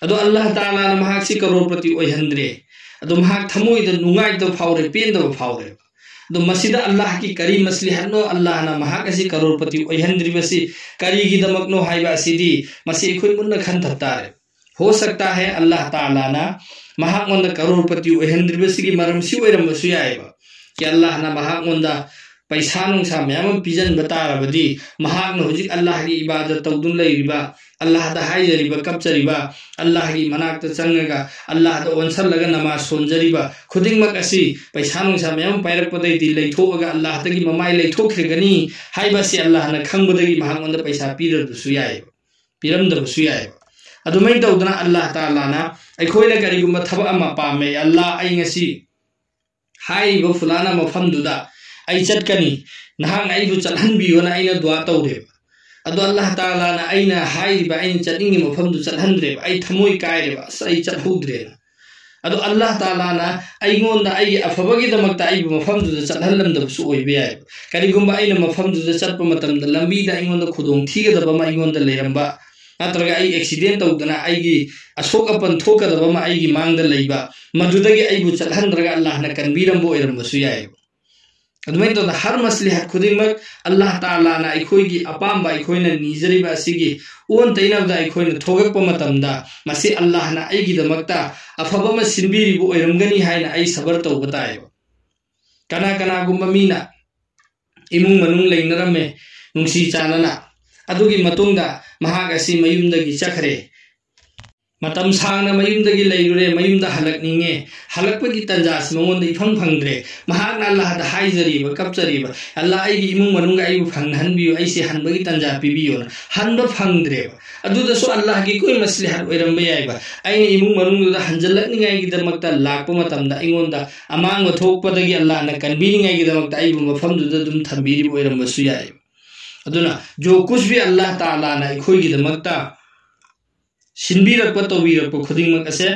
ꯑꯗꯣ ꯑꯜꯂꯥꯍ ꯇꯥꯂꯥꯅ ꯃꯍꯥꯛꯁꯤ ꯀꯔꯣꯔꯄꯇꯤ ꯑꯣꯏꯍꯟꯗ꯭ꯔꯦ꯫ ꯑꯗꯣ ꯃꯍꯥꯛ ꯊꯃꯣꯏꯗ ꯅꯨꯡꯉꯥꯏꯇꯕ ꯐꯥꯎꯔꯦ, ꯄꯦꯟꯗꯕ ꯐꯥꯎꯔꯦꯕ꯫ ꯑꯗꯣ ꯃꯁꯤꯗ ꯑꯜꯂꯥꯍꯒꯤ ꯀꯔꯤ ꯃꯁꯂꯤꯍꯠꯅꯣ? ꯑꯜꯂꯥꯍꯅ ꯃꯍꯥꯛ ꯑꯁꯤ ꯀꯔꯣꯔꯄꯇꯤ ꯑꯣꯏꯍꯟꯗ꯭ꯔꯤꯕꯁꯤ ꯀꯔꯤꯒꯤꯗꯃꯛꯅꯣ ꯍꯥꯏꯕ ꯑꯁꯤꯗꯤ, ꯃꯁꯤ ꯑꯩꯈꯣꯏ ꯃꯨꯟꯅ ꯈꯟꯊꯕ ꯇꯥꯔꯦ꯫ ꯍꯣ ꯁꯛꯇꯥ ꯍꯦ ꯑꯜꯂꯥꯍ ꯇꯥꯂꯥꯅ ꯃꯍꯥꯛꯉꯣꯟꯗ ꯀꯔꯣꯔꯄꯇꯤ ꯑꯣꯏꯍꯟꯗ꯭ꯔꯤꯕꯁꯤꯒꯤ ꯃꯔꯝꯁꯤ ꯑꯣꯏꯔꯝꯕꯁꯨ ꯌꯥꯏꯑꯕ, ꯀꯤ ꯑꯜꯂꯥꯍꯅ ꯃꯍꯥꯛꯉꯣꯟꯗ ꯄꯩꯁꯥ ꯅꯨꯡꯁꯥ ꯃꯌꯥꯝ ꯑꯃ ꯄꯤꯖꯟꯕ ꯇꯥꯔꯕꯗꯤ, ꯃꯍꯥꯛꯅ ꯍꯧꯖꯤꯛ ꯑꯜꯂꯥꯍꯒꯤ ꯏꯕꯥꯗꯠ ꯇꯧꯗꯨꯅ ꯂꯩꯔꯤꯕ, ꯑꯜꯂꯥꯍꯗ ꯍꯥꯏꯖꯔꯤꯕ, ꯀꯞꯆꯔꯤꯕ, ꯑꯜꯂꯥꯍꯒꯤ ꯃꯅꯥꯛꯇ ꯆꯪꯉꯒ, ꯑꯜꯂꯥꯍꯗ ꯑꯣꯟꯁꯜꯂꯒ ꯅꯃꯥꯖ ꯁꯣꯟꯖꯔꯤꯕ ꯈꯨꯗꯤꯡꯃꯛ ꯑꯁꯤ ꯄꯩꯁꯥ ꯅꯨꯡꯁꯥ ꯃꯌꯥꯝ ꯄꯥꯏꯔꯛꯄꯗꯩꯗꯤ ꯂꯩꯊꯣꯛꯑꯒ ꯑꯜꯂꯥꯍꯗꯒꯤ ꯃꯃꯥꯏ ꯂꯩꯊꯣꯛꯈ꯭ꯔꯒꯅꯤ ꯍꯥꯏꯕ ꯑꯁꯤ ꯑꯜꯂꯥꯍꯅ ꯈꯪꯕꯗꯒꯤ ꯃꯍꯥꯛꯉꯣꯟꯗ ꯄꯩꯁꯥ ꯄꯤꯔꯕꯁꯨ ꯌꯥꯏꯑꯕ, ꯄꯤꯔꯝꯗꯕꯁꯨ ꯌꯥꯏꯑꯕ꯫ ꯑꯗꯨꯃꯥꯏꯅ ꯇꯧꯗꯅ ꯑꯜꯂꯥꯍ ꯇꯥꯂꯥꯅ ꯑꯩꯈꯣꯏꯅ ꯀꯔꯤꯒꯨꯝꯕ ꯊꯕꯛ ꯑꯃ ꯄꯥꯝꯃꯦ, "ꯑꯜꯂꯥꯍ, ꯑꯩ ꯉꯁꯤ ꯍꯥꯏꯔꯤꯕ ꯐꯨꯂꯥꯅ ꯃꯐꯝꯗꯨꯗ ꯑꯩ ꯆꯠꯀꯅꯤ, ꯅꯍꯥꯛꯅ ꯑꯩꯕꯨ ꯆꯠꯍꯟꯕꯤꯌꯣꯅ ꯑꯩꯅ ꯗꯨꯋꯥ ꯇꯧꯔꯦꯕ꯫ ꯑꯗꯣ ꯑꯜꯂꯥꯍ ꯇꯥꯂꯥꯅ ꯑꯩꯅ ꯍꯥꯏꯔꯤꯕ, ꯑꯩꯅ ꯆꯠꯅꯤꯡꯉꯤ ꯃꯐꯝꯗꯨ ꯆꯠꯍꯟꯗ꯭ꯔꯦꯕ꯫ ꯑꯩ ꯊꯃꯣꯏ ꯀꯥꯏꯔꯦꯕ, ꯑꯁ, ꯑꯩ ꯆꯠꯍꯧꯗ꯭ꯔꯦꯅ꯫ ꯑꯗꯣ ꯑꯜꯂꯥꯍ ꯇꯥꯂꯥꯅ ꯑꯩꯉꯣꯟꯗ ꯑꯩꯒꯤ ꯑꯐꯕꯒꯤꯗꯃꯛꯇ ꯑꯩꯕꯨ ꯃꯐꯝꯗꯨꯗ ꯆꯠꯍꯜꯂꯝꯗꯕꯁꯨ ꯑꯣꯏꯕ ꯌꯥꯏꯕ꯫ ꯀꯔꯤꯒꯨꯝꯕ ꯑꯩꯅ ꯃꯐꯝꯗꯨꯗ ꯆꯠꯄ ꯃꯇꯝꯗ ꯂꯝꯕꯤꯗ ꯑꯩꯉꯣꯟꯗ ꯈꯨꯗꯣꯡ ꯊꯤꯒꯗꯕ ꯑꯃ ꯑꯩꯉꯣꯟꯗ ꯂꯩꯔꯝꯕ, ꯅꯠꯇ꯭ꯔꯒ ꯑꯩ ꯑꯦꯛꯁꯤꯗꯦꯟ ꯇꯧꯗꯅ ꯑꯩꯒꯤ ꯑꯁꯣꯛ ꯑꯄꯟ ꯊꯣꯛꯀꯗꯕ ꯑꯃ ꯑꯩꯒꯤ ꯃꯥꯡꯗ ꯂꯩꯕ, ꯃꯗꯨꯗꯒꯤ ꯑꯩꯕꯨ ꯆꯠꯍꯟꯗ꯭ꯔꯒ ꯑꯜꯂꯥꯍꯅ ꯀꯟꯕꯤꯔꯝꯕ ꯑꯣꯏꯔꯝꯕꯁꯨ ꯌꯥꯏꯕ꯫ ꯑꯗꯨꯃꯥꯏꯅ ꯇꯧꯗꯅ ꯍꯔ ꯃꯁꯂꯤꯍꯠ ꯈꯨꯗꯤꯡꯃꯛ ꯑꯜꯂꯥꯍ ꯇꯥꯂꯥꯅ ꯑꯩꯈꯣꯏꯒꯤ ꯑꯄꯥꯝꯕ, ꯑꯩꯈꯣꯏꯅ ꯅꯤꯖꯔꯤꯕ ꯑꯁꯤꯒꯤ ꯑꯣꯟ ꯇꯩꯅꯕꯗ ꯑꯩꯈꯣꯏꯅ ꯊꯣꯛꯂꯛꯄ ꯃꯇꯝꯗ, ꯃꯁꯤ ꯑꯜꯂꯥꯍꯅ ꯑꯩꯒꯤꯗꯃꯛꯇ ꯑꯐꯕ ꯑꯃ ꯁꯤꯟꯕꯤꯔꯤꯕ ꯑꯣꯏꯔꯝꯒꯅꯤ ꯍꯥꯏꯅ ꯑꯩ ꯁꯕꯔ ꯇꯧꯕ ꯇꯥꯏꯌꯦꯕ꯫ ꯀꯅꯥ ꯀꯅꯥꯒꯨꯝꯕ ꯃꯤꯅ ꯏꯃꯨꯡ ꯃꯅꯨꯡ ꯂꯩꯅꯔꯝꯃꯦ ꯅꯨꯡꯁꯤ ꯆꯥꯟꯅꯅ, ꯑꯗꯨꯒꯤ ꯃꯇꯨꯡꯗ ꯃꯍꯥꯛ ꯑꯁꯤ ꯃꯌꯨꯝꯗꯒꯤ ꯆꯠꯈ꯭ꯔꯦ꯫ ꯃꯇꯝ ꯁꯥꯡꯅ ꯃꯌꯨꯝꯗꯒꯤ ꯂꯩꯔꯨꯔꯦ, ꯃꯌꯨꯝꯗ ꯍꯜꯂꯛꯅꯤꯡꯉꯦ, ꯍꯜꯂꯛꯄꯒꯤ ꯇꯥꯟꯖꯥꯁꯤ ꯃꯉꯣꯟꯗ ꯏꯐꯪ ꯐꯪꯗ꯭ꯔꯦ꯫ ꯃꯍꯥꯛꯅ ꯑꯜꯂꯥꯍꯗ ꯍꯥꯏꯖꯔꯤꯕ, ꯀꯞꯆꯔꯤꯕ, "ꯑꯜꯂꯥꯍ, ꯑꯩꯒꯤ ꯏꯃꯨꯡ ꯃꯅꯨꯡꯒ ꯑꯩꯕꯨ ꯐꯪꯅꯍꯟꯕꯤꯌꯨ, ꯑꯩꯁꯦ ꯍꯟꯕꯒꯤ ꯇꯥꯟꯖꯥ ꯄꯤꯕꯤꯌꯨꯅ", ꯍꯟꯕ ꯐꯪꯗ꯭ꯔꯦꯕ꯫ ꯑꯗꯨꯗꯁꯨ ꯑꯜꯂꯥꯍꯒꯤ ꯀꯣꯏ ꯃꯁꯂꯤꯍꯠ ꯑꯣꯏꯔꯝꯕ ꯌꯥꯏꯕ꯫ ꯑꯩꯅ ꯏꯃꯨꯡ ꯃꯅꯨꯡꯗꯨꯗ ꯍꯟꯖꯜꯂꯛꯅꯤꯡꯉꯥꯏꯒꯤꯗꯃꯛꯇ ꯂꯥꯛꯄ ꯃꯇꯝꯗ ꯑꯩꯉꯣꯟꯗ ꯑꯃꯥꯡꯕ ꯊꯣꯛꯄꯗꯒꯤ ꯑꯜꯂꯥꯍꯅ ꯀꯟꯕꯤꯅꯤꯡꯉꯥꯏꯒꯤꯗꯃꯛꯇ ꯑꯩꯕꯨ ꯃꯐꯝꯗꯨꯗ ꯑꯗꯨꯝ ꯊꯝꯕꯤꯔꯤꯕ ꯑꯣꯏꯔꯝꯕꯁꯨ ꯌꯥꯏꯕ꯫ ꯑꯗꯨꯅ ꯖꯣ ꯀꯨꯁ ꯚꯤ ꯑꯜꯂꯥꯍ ꯇꯥꯂꯥꯅ ꯑꯩꯈꯣꯏꯒꯤꯗꯃꯛꯇ ꯁꯤꯟꯕꯤꯔꯛꯄ, ꯇꯧꯕꯤꯔꯛꯄ ꯈꯨꯗꯤꯡꯃꯛ ꯑꯁꯦ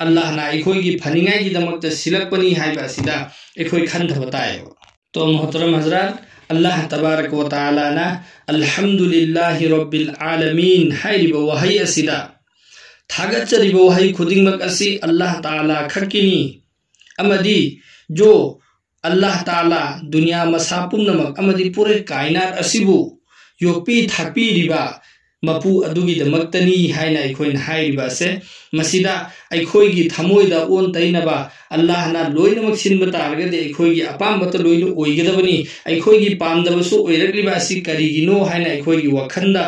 ꯑꯜꯂꯥꯍꯅ ꯑꯩꯈꯣꯏꯒꯤ ꯐꯅꯤꯡꯉꯥꯏꯒꯤꯗꯃꯛꯇ ꯁꯤꯜꯂꯛꯄꯅꯤ ꯍꯥꯏꯕ ꯑꯁꯤꯗ ꯑꯩꯈꯣꯏ ꯈꯟꯊꯕ ꯇꯥꯏꯌꯦꯕ꯫ ꯇꯣ ꯃꯣꯍꯇꯔꯝ ꯍꯖꯔꯥꯠ, ꯑꯜꯂꯥꯍ ꯇꯕꯥꯔꯛ ꯋ ꯇꯥꯂꯥꯅ "ꯑꯜꯍꯝꯗꯨꯂꯤꯜꯂꯥꯍꯤ ꯔꯣꯕꯤꯜ ꯑꯥꯂꯃꯤꯟ" ꯍꯥꯏꯔꯤꯕ ꯋꯥꯍꯩ ꯑꯁꯤꯗ ꯊꯥꯒꯠꯆꯔꯤꯕ ꯋꯥꯍꯩ ꯈꯨꯗꯤꯡꯃꯛ ꯑꯁꯤ ꯑꯜꯂꯥꯍ ꯇꯥꯂꯥ ꯈꯛꯀꯤꯅꯤ꯫ ꯑꯃꯗꯤ ꯖꯣ ꯑꯜꯂꯥꯍ ꯇꯥꯂꯥ ꯗꯨꯅꯤꯌꯥ ꯃꯁꯥ ꯄꯨꯝꯅꯃꯛ ꯑꯃꯗꯤ ꯄꯨꯔꯦ ꯀꯥꯏꯅꯥꯠ ꯑꯁꯤꯕꯨ ꯌꯣꯛꯄꯤ ꯊꯥꯛꯄꯤꯔꯤꯕ ꯃꯄꯨ ꯑꯗꯨꯒꯤꯗꯃꯛꯇꯅꯤ ꯍꯥꯏꯅ ꯑꯩꯈꯣꯏꯅ ꯍꯥꯏꯔꯤꯕ ꯑꯁꯦ, ꯃꯁꯤꯗ ꯑꯩꯈꯣꯏꯒꯤ ꯊꯃꯣꯏꯗ ꯑꯣꯟ ꯇꯩꯅꯕ, ꯑꯜꯂꯥꯍꯅ ꯂꯣꯏꯅꯃꯛ ꯁꯤꯟꯕ ꯇꯥꯔꯒꯗꯤ ꯑꯩꯈꯣꯏꯒꯤ ꯑꯄꯥꯝꯕꯇ ꯂꯣꯏꯅ ꯑꯣꯏꯒꯗꯕꯅꯤ, ꯑꯩꯈꯣꯏꯒꯤ ꯄꯥꯝꯗꯕꯁꯨ ꯑꯣꯏꯔꯛꯂꯤꯕ ꯑꯁꯤ ꯀꯔꯤꯒꯤꯅꯣ ꯍꯥꯏꯅ ꯑꯩꯈꯣꯏꯒꯤ ꯋꯥꯈꯜꯗ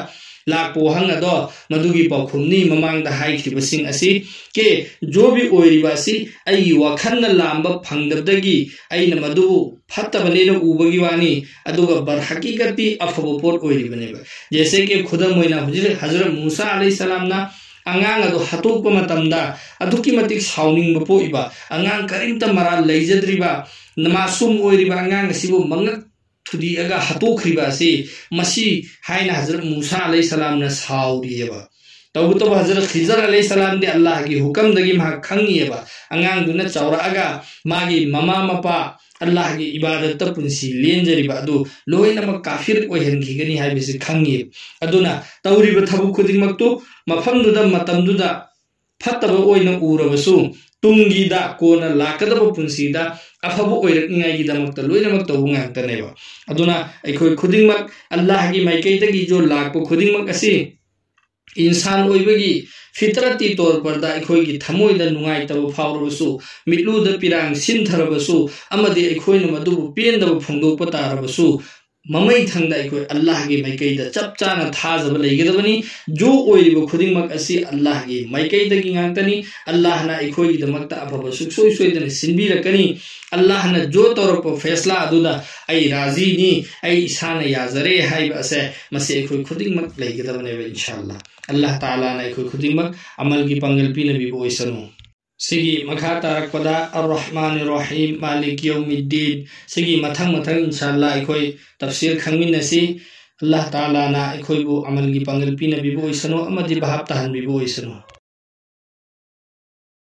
ꯂꯥꯛꯄ ꯋꯥꯍꯪ ꯑꯗꯣ ꯃꯗꯨꯒꯤ ꯄꯥꯎꯈꯨꯝꯅꯤ ꯃꯃꯥꯡꯗ ꯍꯥꯏꯈꯤꯕꯁꯤꯡ ꯑꯁꯤ꯫ ꯀꯦ ꯖꯣ ꯚꯤ ꯑꯣꯏꯔꯤꯕ ꯑꯁꯤ ꯑꯩꯒꯤ ꯋꯥꯈꯜꯅ ꯂꯥꯝꯕ ꯐꯪꯗꯕꯗꯒꯤ ꯑꯩꯅ ꯃꯗꯨꯕꯨ ꯐꯠꯇꯕꯅꯦꯅ ꯎꯕꯒꯤ ꯋꯥꯅꯤ, ꯑꯗꯨꯒ ꯕꯔ ꯍꯀꯤꯀꯠꯇꯤ ꯑꯐꯕ ꯄꯣꯠ ꯑꯣꯏꯔꯤꯕꯅꯦꯕ꯫ ꯖꯦꯁꯦ ꯀꯦ ꯈꯨꯗꯝ ꯑꯣꯏꯅ ꯍꯧꯖꯤꯛ ꯍꯖꯔꯠ ꯃꯨꯁꯥ ꯑꯂꯩꯍꯤ ꯁꯂꯥꯝꯅ ꯑꯉꯥꯡ ꯑꯗꯨ ꯍꯥꯠꯇꯣꯛꯄ ꯃꯇꯝꯗ ꯑꯗꯨꯛꯀꯤ ꯃꯇꯤꯛ ꯁꯥꯎꯅꯤꯡꯕ ꯄꯣꯛꯏꯕ, ꯑꯉꯥꯡ ꯀꯔꯤꯝꯇ ꯃꯔꯥꯜ ꯂꯩꯖꯗ꯭ꯔꯤꯕ, ꯃꯥꯁꯨꯝ ꯑꯣꯏꯔꯤꯕ ꯑꯉꯥꯡ ꯑꯁꯤꯕꯨ ꯃꯉꯛ ꯊꯨꯗꯦꯛꯑꯒ ꯍꯥꯠꯇꯣꯛꯈ꯭ꯔꯤꯕ ꯑꯁꯤ, ꯃꯁꯤ ꯍꯥꯏꯅ ꯍꯖꯔꯠ ꯃꯨꯁꯥ ꯑꯂꯩꯍꯤ ꯁꯂꯥꯝꯅ ꯁꯥꯎꯔꯤꯑꯕ꯫ ꯇꯧꯕꯇꯕꯨ ꯍꯖꯔꯠ ꯈꯤꯖꯔ ꯑꯂꯩꯍꯤ ꯁꯂꯥꯝꯗꯤ ꯑꯜꯂꯥꯍꯒꯤ ꯍꯨꯀꯝꯗꯒꯤ ꯃꯍꯥꯛ ꯈꯪꯉꯤꯑꯕ꯫ ꯑꯉꯥꯡꯗꯨꯅ ꯆꯥꯎꯔꯛꯑꯒ ꯃꯥꯒꯤ ꯃꯃꯥ ꯃꯄꯥ ꯑꯜꯂꯥꯍꯒꯤ ꯏꯕꯥꯗꯠꯇ ꯄꯨꯟꯁꯤ ꯂꯦꯟꯖꯔꯤꯕ ꯑꯗꯨ ꯂꯣꯏꯅꯃꯛ ꯀꯥꯐꯤꯔ ꯑꯣꯏꯍꯟꯈꯤꯒꯅꯤ ꯍꯥꯏꯕꯁꯤ ꯈꯪꯉꯤ꯫ ꯑꯗꯨꯅ ꯇꯧꯔꯤꯕ ꯊꯕꯛ ꯈꯨꯗꯤꯡꯃꯛꯇꯨ ꯃꯐꯝꯗꯨꯗ, ꯃꯇꯝꯗꯨꯗ ꯐꯠꯇꯕ ꯑꯣꯏꯅ ꯎꯔꯕꯁꯨ, ꯇꯨꯡꯒꯤꯗ, ꯀꯣꯟꯅ ꯂꯥꯛꯀꯗꯕ ꯄꯨꯟꯁꯤꯗ ꯑꯐꯕ ꯑꯣꯏꯔꯛꯅꯤꯉꯥꯏꯒꯤꯗꯃꯛꯇ ꯂꯣꯏꯅꯃꯛ ꯇꯧꯕ ꯉꯥꯛꯇꯅꯦꯕ꯫ ꯑꯗꯨꯅ ꯑꯩꯈꯣꯏ ꯈꯨꯗꯤꯡꯃꯛ ꯑꯜꯂꯥꯍꯒꯤ ꯃꯥꯏꯀꯩꯗꯒꯤ ꯖꯣ ꯂꯥꯛꯄ ꯈꯨꯗꯤꯡꯃꯛ ꯑꯁꯤ ꯏꯟꯁꯥꯟ ꯑꯣꯏꯕꯒꯤ ꯐꯤꯇꯔꯠꯇꯤ ꯇꯣꯔ ꯄꯔꯗ ꯑꯩꯈꯣꯏꯒꯤ ꯊꯃꯣꯏꯗ ꯅꯨꯡꯉꯥꯏꯇꯕ ꯐꯥꯎꯔꯕꯁꯨ, ꯃꯤꯠꯂꯨꯗ ꯄꯤꯔꯥꯡ ꯁꯤꯟꯊꯔꯕꯁꯨ, ꯑꯃꯗꯤ ꯑꯩꯈꯣꯏꯅ ꯃꯗꯨꯕꯨ ꯄꯦꯟꯗꯕ ꯐꯣꯡꯗꯣꯛꯄ ꯇꯥꯔꯕꯁꯨ, ꯃꯃꯩ ꯊꯪꯗ ꯑꯩꯈꯣꯏ ꯑꯜꯂꯥꯍꯒꯤ ꯃꯥꯏꯀꯩꯗ ꯆꯞ ꯆꯥꯅ ꯊꯥꯖꯕ ꯂꯩꯒꯗꯕꯅꯤ꯫ ꯖꯣ ꯑꯣꯏꯔꯤꯕ ꯈꯨꯗꯤꯡꯃꯛ ꯑꯁꯤ ꯑꯜꯂꯥꯍꯒꯤ ꯃꯥꯏꯀꯩꯗꯒꯤ ꯉꯥꯛꯇꯅꯤ꯫ ꯑꯜꯂꯥꯍꯅ ꯑꯩꯈꯣꯏꯒꯤꯗꯃꯛꯇ ꯑꯐꯕ ꯁꯨꯡꯁꯣꯏ ꯁꯣꯏꯗꯅ ꯁꯤꯟꯕꯤꯔꯛꯀꯅꯤ꯫ ꯑꯜꯂꯥꯍꯅ ꯖꯣ ꯇꯧꯔꯛꯄ ꯐꯦꯁꯂꯥ ꯑꯗꯨꯗ ꯑꯩ ꯔꯥꯖꯤꯅꯤ, ꯑꯩ ꯏꯁꯥꯅ ꯌꯥꯖꯔꯦ ꯍꯥꯏꯕ ꯑꯁꯦ, ꯃꯁꯤ ꯑꯩꯈꯣꯏ ꯈꯨꯗꯤꯡꯃꯛ ꯂꯩꯒꯗꯕꯅꯦꯕ, ꯏꯟꯁꯥ ꯑꯜꯂꯥꯍ꯫ ꯑꯜꯂꯥꯍ ꯇꯥꯂꯥꯅ ꯑꯩꯈꯣꯏ ꯈꯨꯗꯤꯡꯃꯛ ꯑꯃꯜꯒꯤ ꯄꯥꯡꯒꯜ ꯄꯤꯅꯕꯤꯕ ꯑꯣꯏꯁꯅꯨ꯫ ꯁꯤꯒꯤ ꯃꯈꯥ ꯇꯥꯔꯛꯄꯗ ꯑꯔ-ꯔꯍꯃꯥꯟ ꯔꯍꯤꯝ ꯃꯥꯂꯤꯛ ꯌꯧꯃꯤꯗꯤꯟ, ꯁꯤꯒꯤ ꯃꯊꯪ ꯃꯊꯪ ꯏꯟꯁꯥ ꯑꯜꯂꯥꯍ ꯑꯩꯈꯣꯏ ꯇꯐꯁꯤꯔ ꯈꯪꯃꯤꯟꯅꯁꯤ꯫ ꯑꯜꯂꯥꯍ ꯇꯥꯂꯥꯅ ꯑꯩꯈꯣꯏꯕꯨ ꯑꯃꯜꯒꯤ ꯄꯥꯡꯒꯜ ꯄꯤꯅꯕꯤꯕ ꯑꯣꯏꯁꯅꯨ ꯑꯃꯗꯤ ꯚꯥꯞ ꯇꯥꯍꯟꯕꯤꯕ ꯑꯣꯏꯁꯅꯨ꯫